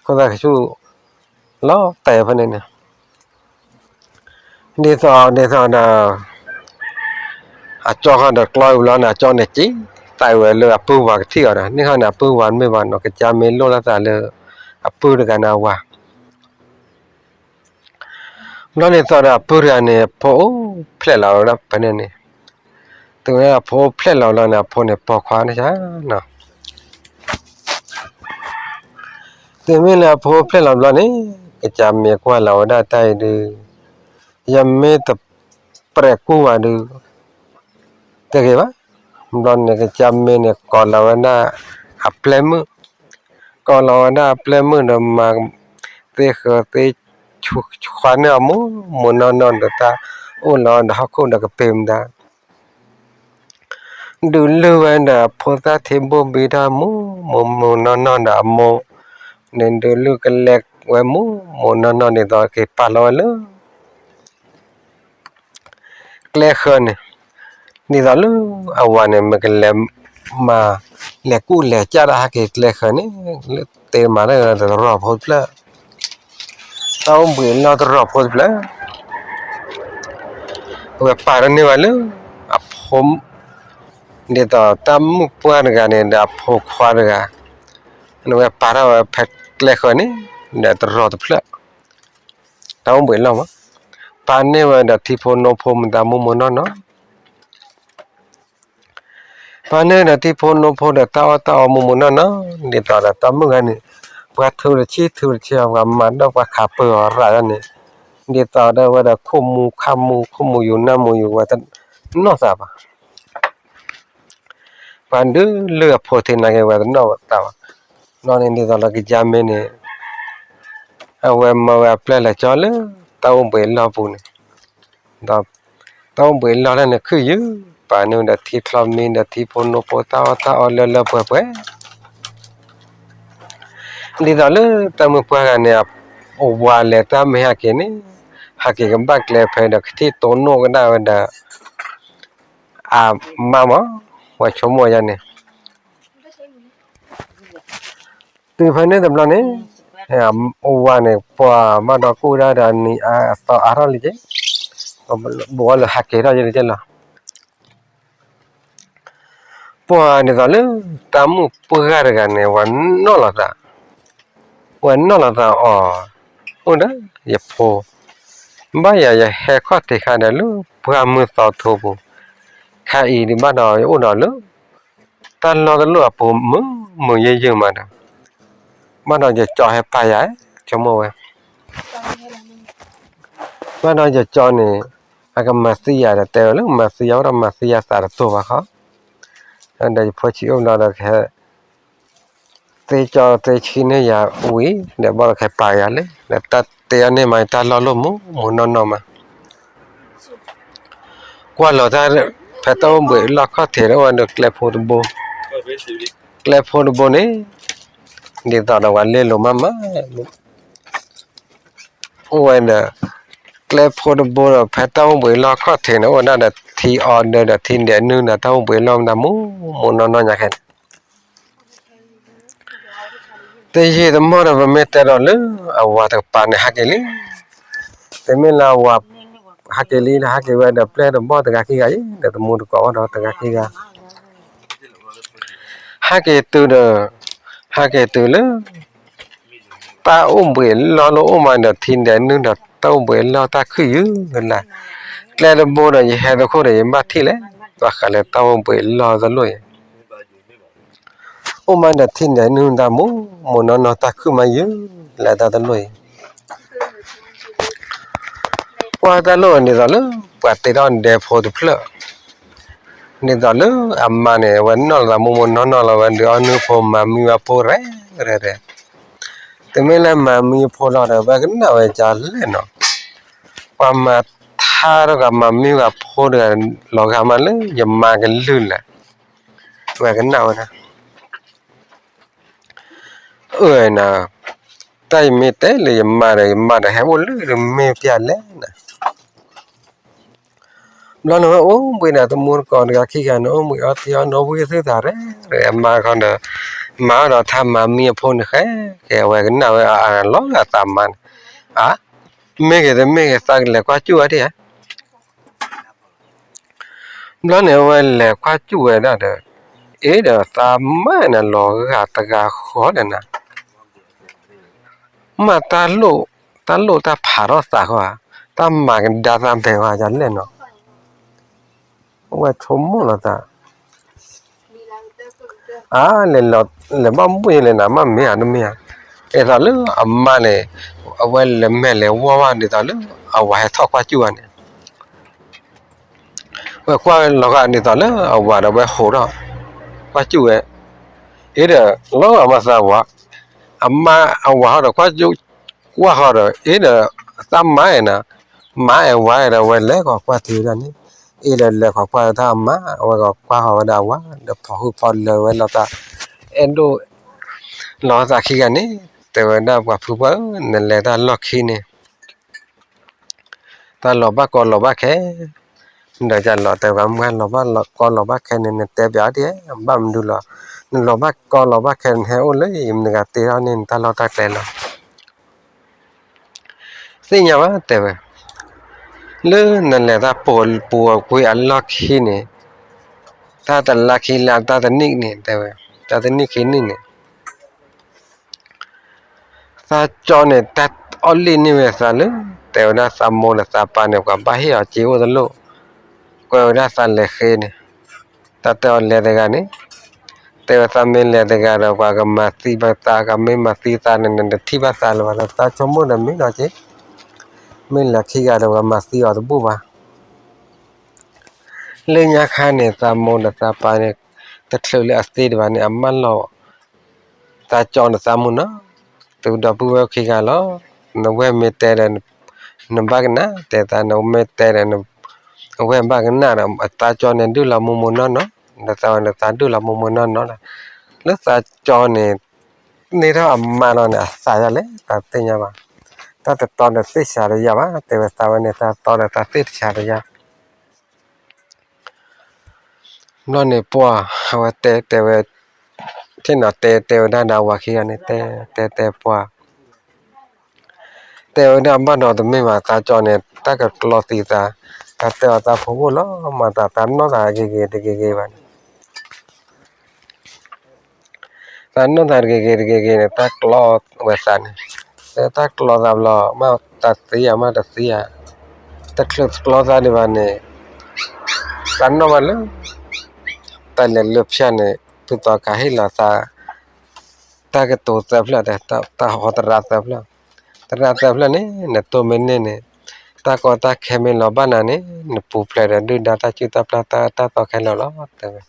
ခိၣ်သၣ်က့ၤဆူၣ် လီၤတဲာ်ဖဲန့ၣ်န့ၣ် ဒ်သိးဒ်သိးဒီး အကၠီဃီဒီးကျီဝံၤလီၤန့ၣ် အကၠီန့ၣ်က့ၤ တဲဝဲလၢအပုၢ်ဝၤကထံၣ်အီၤဒီး န့ၣ်ဃီန့ၣ် အပုၢ်ဝၤမ့ၢ်ဘၣ်နီၤ ကစၢ်မ့ၢ်လိၣ်လီၤသးလၢ အပုၢ်တဂၤန့ၣ်အဝၤ ဘျီန့ၣ်သိးဒီးအပုၢ်တဂၤန့ၣ် အဖိအိၣ်ဖျဲၣ်လီၤဝဲဒၣ်ဖဲန့ၣ်န့ၣ်, တုၤဝဲအဖိအိၣ်ဖျဲၣ်လီၤဘျီန့ၣ် အဖိန့ၣ်ပိာ်ခွါန့ၣ်နီၤ, တုၤမ့ၢ်လၢအဖိအိၣ်ဖျဲၣ်လီၤဘျီန့ၣ် ကစၢ်မ့ၢ်ကွၢ်လီၤဝဲဒၣ်တၢ်အံၤဒုး ယမ့ၢ်တပြဲးကူၣ်ဘၣ်ဒုး တဂ့ၤဘၣ်. ဘျီန့ၣ် ကစၢ်မ့ၢ်န့ၣ် ကိးလီၤဝဲဒၣ်အပျဲၢ်မုၣ်, ကိးလီၤဝဲဒၣ်အပျဲၢ်မုၣ်ဒီးမၤသ့ဃၢၤသ့ ဆှါန့ၢ်အီၤမူမူနီၢ်နီၢ်ဒီး တၢ်အိၣ်လီၤဒီးဟီၣ်ခိၣ်ဒီးကပ့ၤမတၤ ဒုးလုၢ်ဝဲဒီးအဖိသၣ်ထံဘိၣ်ဘံထီၣ်မူမူမူနီၢ်နီၢ်ဒီးအမိၢ်န့ၣ် ဒုးလုၢ်ကလဲၤဝဲမူမူနီၢ်နီၢ်ဒ်သိးက့ၤပာ်လီၤဝဲလၢ ကျဲဃၢၤန့ၣ်, ဒ်သိးလၢအဝၤန့ၣ် မ့ၢ်ကလဲၤမၤ လဲၤကူၣ်လဲၤကၢ်တၢ်ဟဲက့ၤကျဲဃၢၤန့ၣ် လၢတ့မၤတၢ်တရီၢ်ဖိတဖျၢၣ်, တၢ်အိၣ်ဘှံးလီၢ်တရီၢ်ဖိတဖျၢၣ် အဝဲပာ်တန့ၢ်ဝဲလၢ အဖိ ဒ်သိးတၢ်မုၣ်ပှၢ်တဂၤန့ၣ် ဒီးအဖိခွါတဂၤ, အဝဲပာ်ထီၣ်ဝဲဖဲကျဲဃၢၤန့ၣ် ဒီးတရီၢ်တဖျၢၣ်, တၢ်အိၣ်ဘှံးလီၢ်မး, ပာ်န့ၢ်ဝဲဒီးထံဖိနိဖိမတၤမူမူနီၢ်နီၢ် ဟဲ ပှၤန့ၣ်ဒီးထံဖိနိဖိဒီးတၢ်အီၣ်တၢ်အီမိၢ်မိၢ်နီၢ်နီၢ် ဒ်သိးဒီးတၢ်မုၢ်ဂၤန့ၣ် ပှၤထုးတဆံထုးတဆံ ပှၤမၤဒီးပှၤခးပၢၤအီၤရၤလီၤန့ၣ် ဒ်သိးဒီးဝဲဒီးခိၣ်မူခါမူ ခိၣ်မူယူၤနၢ်မူယူၤ ဝဲတနီၢ်သးဘၣ်. ပှၤဒုးလုၢ်အဖိထံနာ်က့ၤ ဝဲတနီၢ်သးဘၣ်. ဘျီန့ၣ်ဒ်သိးလၢကယါမ့ၢ်န့ၣ် အဝဲမၢဝဲအပျဲၢ်လဲၤကၠီလၢတၢ်အိၣ်ဘှံးအလီၢ်ပူၤန့ၣ် ဒီးတၢ်အိၣ်ဘှံးအလီၢ်လၢန့ၣ်ခုၣ်ယုၢ် ပာ်န့ၢ်ဒီးထံချီမံဒီးထံဖိနိဖိတၢ်အီၣ်တၢ်အီလၢလၢပှဲၤပှဲၤ ဒ်သိးလၢတၢ်မုၢ်ပှၢ်ဂၤန့ၣ် အဝၤလဲၤတၢ်မ့ၢ်ဟဲက့ၤန့ၣ် ဟဲက့ၤကဘၣ်ကျဲဖဲဒီးကထံၣ်တိၢ်နီၣ်ကဒၣ်ဝဲဒီး အမါမး ပှၤဆိကမိၣ်ယါန့ၣ် တုၤဖဲန့ၣ်တဘျီန့ၣ် အဝၤန့ၣ် ပှၤဘၣ်ဒီးကူၣ်ဒၣ်ဒီးနံၤအါအသီအါထီၣ်လံက့ၤ ဘၣ်လၢဟဲက့ၤထီၣ်ယဲၢ်လံက့ၤလီၤ. ပှၤဒ်သိးလၢတၢ်မုၢ်ပှၢ်တဂၤန့ၣ် ဝဲနီၣ်လီၤသး, ဝဲနီၣ်လီၤသးအီၤ, အိၣ်ဒီးယဖိ, ဘၣ်ယၤယဟဲခီၣ်ထံးခါဒီးလၢပှၢ်မုၢ်သီထိပူၤ, ခါအံၤဒ်ဘၣ်ဒီးယအိၣ်ဒီးလၢ တၢ်လီၢ်တလီၢ်အပူၤမုာ်မုာ်ယဲၢ်ယဲၢ်မးဒီး, ဘၣ်ဒီးယကၠီဟဲပာ်ယၤ, ဆိကမိၣ်ဝဲ ဘၣ်ဒီးယကၠီန့ၣ် အကမၤသံယၤဒီးတဲဝဲလၢမၤသံယၤဝဲဒီးမၤသံယၤသးတတိၢ်ဘၣ်ဃီ, ဒီးယဖိဆံးအိၣ်ဘျီဒီးကဟဲ သ့ကၠီသ့ဆံန့ၢ်ယၤဝံၤ ဒီးဘၣ်ဒီးကဟဲပာ်ယၤလံ, ဒီးတၢ်တဲအီၤန့ၢ်မး တၢ်လီၢ်လိၣ်မုာ်မုာ်နီၢ်နီၢ်မး ကွၢ်လီၤတၢ် ဖဲတၢ်အိၣ်ဘှံးအလီၢ်ခီၣ်ထံးဒီးအိၣ်ဝဲဒီးကျဲဖိတဘိ, ကျဲဖိတဘိန့ၣ် ဒ်သိးဒီးပှၤလဲလိာ်မးမး အိၣ်ဝဲဒီး ကျဲဖိတဘိဒီး ဖဲတၢ်အိၣ်ဘှံးအလီၢ်ခီၣ်ထံးန့ၣ် အိၣ်ဝဲဒၣ်ဒီးထံအီဒၢဒီးထံဒဲးနုာ်ဒီး တၢ်အိၣ်ဘှံးအလီၢ်မးမုာ်မုာ်နီၢ်နီၢ်ညါခဲန့ၣ် တယံာ်တမီၢ်ဒီး ပမ့ၢ်တဲဒီးလၢအဝၤတကပၤန့ၣ်ဟးက့ၤလံ, တမ့ၢ်လၢအဝၤ ဟးက့ၤလံဒီး ဟးက့ၤဝဲဒီးပျဲၢ်တဘီၣ်တဂၤခံဂၤအံၤ ဒီးတမူတကိးအိၣ်ဒီးတဂၤခံဂၤ ဟဲက့ၤတုၤဒီး ဟဲက့ၤတုၤလၢ တၢ်အိၣ်ဘှံးအလီၢ်လၢအိၣ်မးဒီးထံဒဲးနုာ်ဒီး တၢ်အိၣ်ဘှံးအလီၢ်တၢ်ခုၣ်ယုၢ်လၢ်, ကျဲတဘိဒီး ယဟဲသခိၣ်ဒီး ယဘၣ်ထံၣ်လဲၣ် ဘၣ်ဃးလၢတၢ်အိၣ်ဘှံးအလီၢ်တလိၣ်အံၤ အိၣ်မးဒီးထံဒဲးနုာ်တၢ်မူ မိၢ်နီၢ်နီၢ်တၢ်ခုၣ်မးယုၢ်လၢ်တၢ်တလိၣ်အံၤ ကွၢ်တၢ်လိၣ်ဒ်သိးလၢ ပှၤတ့ထီၣ်ဒဲဖိတဖျၢၣ်, ဒ်သိးလၢအမါန့ၣ် အဝဲနီၣ်လီၤသးမိၢ်မိၢ်နီၢ်နီၢ်လီၤ ဝဲဒုးအီၣ်နုၢ်ဖိမၤမံဝဲဖိရဲၣ်ရဲၣ်, တမ့ၢ်လၢမၤမံဖိလီၤဒီး ဝဲကနၣ်ဝဲကလဲၣ်နီၤ, ပှၤမၤထါတဂၤမၤမံဂၤဖိတဂၤ လီၤဂာ်မးလၢယမါကလုၢ်လဲၣ်, ဝဲကနၣ်ဝဲဒၣ် အၢၣ်နၤ, တၢ်ယမ့ၢ်တဲလၢယမါဒီး ယမါဒီးဟဲအိၣ်လၢတမ့ၢ်ပျၢ်လဲၣ်နၤ, ဘျီန့ၣ်ဝဲအိၣ်ဘှံးဒီးတမူတကိးတဂၤခံဂၤန့ၣ် အိၣ်ဘှံးအီၣ်တ့ၢ်အီၣ်န့ၣ် အိၣ်ဘှံးသုသးရဲၣ်ရဲၣ် အမါခီဒီး မၤအီၣ်ဒီးထါမၤမံအဖိန့ၣ်ဃဲ ကဲဝဲကနၣ်ဝဲအလီၤဂာ်သးမါန့ၣ်, အါ, မ့ၢ်ဂ့ၤတမ့ၢ်ဂ့ၤ သးကလဲၤကွၢ်စူၣ်ဝဲဒၣ်ဧါ ဘျီန့ၣ်အဝဲလဲၤကွၢ်စူၣ်ဝဲဒၣ်ဒီး, အ့ဒီးသးမါန့ၣ်လီၤဂာ်တဂၤဃီဒီးနၤ, မ့ၢ်တၢ်လိၣ်တၢ်ဖးထီၣ်သးဃီဧါ, တၢ်မၤကဒါသးဘဲဝဲဒ်လဲၣ်နီၤ, အဝဲဆိကမိၣ်လီၤသး အါ, လဲၤဘၣ်ဘူၣ်ယလဲၣ်နၤ မ့ၢ်မ့ၢ်ဧါတမ့ၢ်ဧါ, ဒ်သိးလၢအမါန့ၣ် အဝဲလဲၤမဲာ်လဲၤဝီဝဲဒ်သိးလၢ အဝၤဟဲထီၣ်ကွၢ်စူၣ်ဝဲန့ၣ် ဝဲကွၢ်လီၤဂာ်ဒ်သိးလၢအဝၤဒီး ဝဲဟိးထီၣ်ကွၢ်စူၣ်ဝဲ, အ့ဒီး လီၤဂာ်မၤသးဝၤ, အမါအဝၤဟီဒီး ကွၢ်စူၣ်ကွၢ်ဃီဒီး အ့ဒီး သးမါအဲၣ်နၤ, မါအဲၣ်ဝၤအဲၣ်ဒီး ဝဲလဲၤကီးကွၢ်တုၤဝဲဒၣ်န့ၣ်, အ့ဒီးလဲၤကီးကွၢ်တၢ်အမါ အဝဲကီးကွၢ်ဃီၤဝဲဒၣ်အဝၤ ဒီးဖီၣ်ဟုၣ်ဖီၣ်လၢာ်ဝဲလီၤသး, အဲၣ်ဒိး လီၤသးခံဂၤန့ၣ် တဲဝဲဒၣ်ပှၤဖုပှၢ်ဧၢ နလဲၤတၢ်လီၢ်ခံန့ၣ် တၢ်လီၤဘၣ်ကီလီၤဘၣ်ခဲ, ဒီးယလီၤတဲဝဲမုၢ်လီၤဘၣ်ကီလီၤဘၣ်ခဲန့ၣ် နတဲပၠးဒ်ဘၣ်မနုၤလီၤ, နလီၤဘၣ်ကီလီၤဘၣ်ခဲ နဟဲအိၣ်လၢယမတၤဂၤတ့ထီၣ်န့ၢ်နတၢ်လီၢ်တၢ်ကျဲလီၤ, သ့ၣ်ညါဘၣ်တဲဝဲ, လၢနလဲၤတၢ်ပိာ်ပူၤကွံာ်အလီၢ်ခံန့ၣ်, တၢ်တလါခံလါတၢ်တနံၣ်န့ၣ်တဲဝဲ, တၢ်တနံၣ်ခံနံၣ်န့ၣ် သးကၠီန့ၣ် တၢ်အီၣ်လံၣ်န့ၢ်ဝဲသးလၢ တဲဝဲဒၣ်သးမိၢ်ဒီးသးပၢ်န့ၣ် ပှၤဘၣ်ဟ့ၣ်အီၤစ့အိၣ်တလိၣ်, ကွဲးဝဲဒၣ်သးလဲၤဃ့န့ၣ်, တ တၢ်တဲအီၤလဲၤတဂၤန့ၣ်, တဲဝဲသးမ့ၢ်လဲၤတဂၤဒီး ပှၤကမၤသံဘၣ်သး, ကမ့ၢ်မၤသံသးန့ၣ် နတထံၣ်ဘၣ်သးလၢၤဘၣ်, သးဆိကမိၣ်ဒီးမ့ၢ်နီၢ်က့ၤ, မ့ၢ်လဲၤခံဂၤဒီး ပှၤမၤသံအီၤတဘူၣ်ဘၣ်. လၢညါခါန့ၣ် သးမိၢ်ဒီးသးပၢ်န့ၣ် တချုးလၢအသံဒံးဘၣ်န့ၣ် အမၢလီၤ သးကၠီန့ၣ်သးမုၢ်နီၤ, သုဒီပုၢ်ဝဲၢ်ခံဂၤလီၤ. နဝဲၢ်မ့ၢ်တဲဒီး နဘၣ်ကနၣ်, တဲသး နမ့ၢ်တဲဒီး အဝဲၢ်ဘၣ်ကနၣ်ဒီး သးကၠီန့ၣ် ဒုၣ်လီၤမိၢ်မိၢ်နီၢ်နီၢ်, ဒီးသးဝဲန့ၣ် သးဒုၣ်လီၤမိၢ်မိၢ်နီၢ်နီၢ်ဒီး လၢသးကၠီန့ၣ် န့ၢ်ထီၣ်အမါလီၤန့ၣ် အသးယၤလဲၣ် သးသ့ၣ်ညါဘၣ်. တၢ်တတီဒီးသ့ၣ်စးတယၤဘၣ်, တဲဝဲသးဝဲန့ၣ် တၢ်တတီဒီးသးသ့ၣ်တစးတယၤ ဘျီန့ၣ်ပှၢ် အဝဲတဲတဲဝဲ, ထံၣ်နီၤတဲတဲဝဲဒၣ်ဒီးဝၤခံဂၤန့ၣ် တဲတဲပှၢ်, တဲဝဲဒၣ်ဘၣ်ဒီးတမ့ၢ်ဘၣ် သးကၠီန့ၣ် တၢ်ကကျီသံသး, တၢ်တဲအီၤသးဖိအိၣ်လီၤမၤသး သးနီၢ်သးဂ့ၤဂ့ၤတဂ့ၤဂ့ၤဘၣ်န့ၣ် သးနီၢ်သးတဂ့ၤဂ့ၤတဂ့ၤဂ့ၤန့ၣ် တၢ်ကျီဝဲသးန့ၣ်, တၢ်ကျီသးဘျီ မ့ၢ်တသံဧါ မ့ၢ်တသံဧါ, တချုးကျီသးဒံးဘၣ်န့ၣ် သးနီၢ်ဘၣ်လၢ တၢ်လဲၤလၢဖၠၣ်န့ၣ် ဖုသီခါဟ့ၣ်လီၤသး တၢ်ကတိၤသၢဖျၢၣ်ဒီး တၢ်ဟီသရၣ်သၢဖျၢၣ်, သရၣ်သၢဖျၢၣ်န့ၣ် နတိၢ်မ့ၢ်န့ၢ်န့ၣ် တၢ်ကီတၢ်ခဲမ့ၢ်လီၤဘၣ်နၤန့ၣ် နပူၤဖျဲးဒီးဒုၣ်ဒါတၢ်စုၣ်တၢ်ပျၢ်တၢ်အၢတၢ်သီခဲလၢာ်လီၤ တဲဝဲ.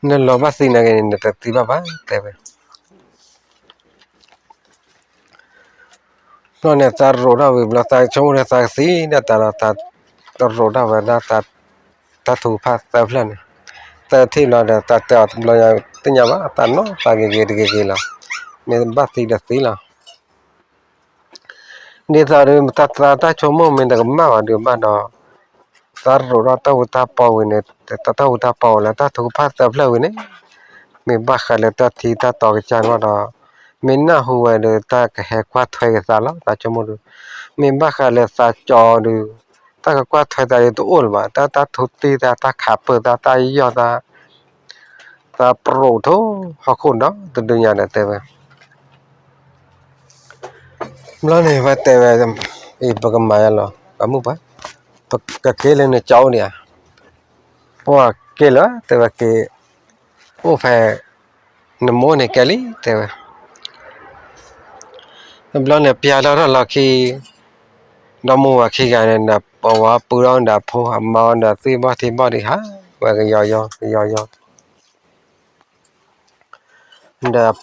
နလီၤဘၣ်သံနာ်က့န့ၣ် နတသံဘၣ်ဘၣ် တဲဝဲ. ဘျီန့ၣ် သးရိးထီၣ်ဝံၤဘျီ သးဆိကမိၣ်လၢသးကသံဒီးတၢ်ဒီး သးရိးထီၣ်ဝဲဒၣ် တၢ်ထုကဖၣ်သၢဖျၢၣ်န့ၣ်, သၢထံၣ်ဘျီဒီး တၢ်တဲအီၤတဘျီညါသ့ၣ်ညါဘၣ် သးနီၢ်သးဂ့ၤဂ့ၤတဂ့ၤဂ့ၤလီၤ, မ့ၢ်ဘၣ်သံဒီးသံလီၤ. ဒ်သိးဒီး တၢ်သးတၢ်ဆိကမိၣ်မ့ၢ်တကမၣ်ဘၣ်ဒီးဘၣ်ဒီး သးရိးထီၣ်တၢ်ဝူတၢ်ပီဝံၤန့ၣ်, တၢ်ဝူတၢ်ပီဝံၤလၢတၢ်ထုကဖၣ်သၢဖျၢၣ်ဝံၤန့ၣ်, မ့ၢ်ဘၣ်ဃးလၢတၢ်ထံတၢ်တီကစၢ်န့ၣ်ဘၣ်ဒီး မ့ၢ်နၢ်ဟူဝဲဒီး တၢ်ကဟဲကွၢ်ထွဲက့ၤသးလီၤ သးဆိကမိၣ်ဒီး, မ့ၢ်ဘၣ်ဃးလၢသးကၠီဒီး တၢ်ကကွၢ်ထွဲသးဒ်တအိၣ်လၢၤဘၣ်, တၢ်တၢ်ထူတံၢ်သး တၢ်ခးပၢၢ်သး တၢ်ယီၢ်သး သးပရိးထိၣ်ဟီၣ်ခိၣ်ဒီတဒုညါဒီးတဲဝဲ. ဘျီန့ၣ် ဝဲတဲဝဲ, အံၤ ပကမၤယါလီၤ ပမုၢ်ပှၢ်, ပကက့ၤလၢနကၠီအိၣ်ဒံးဧါ, ပှၢ်က့ၤလၢၤ တဲဝဲက့ၤ, အိၣ်ဖဲ နမိၢ်န့ၣ်ကဲလံ တဲဝဲ. တဘျီန့ၣ် ပျၢ်လီၤထီၣ်လီၢ်ခံ ဒီမါဝၤခံဂၤန့ၣ်ဒီး ပဝဲပုၢ်ဒီးအဖိ အမါဒီးသ့ၣ်ဘီၣ်ထံဘီၣ်ဒံးဟး ဝဲကယီယီ ကယီယီ ဒီး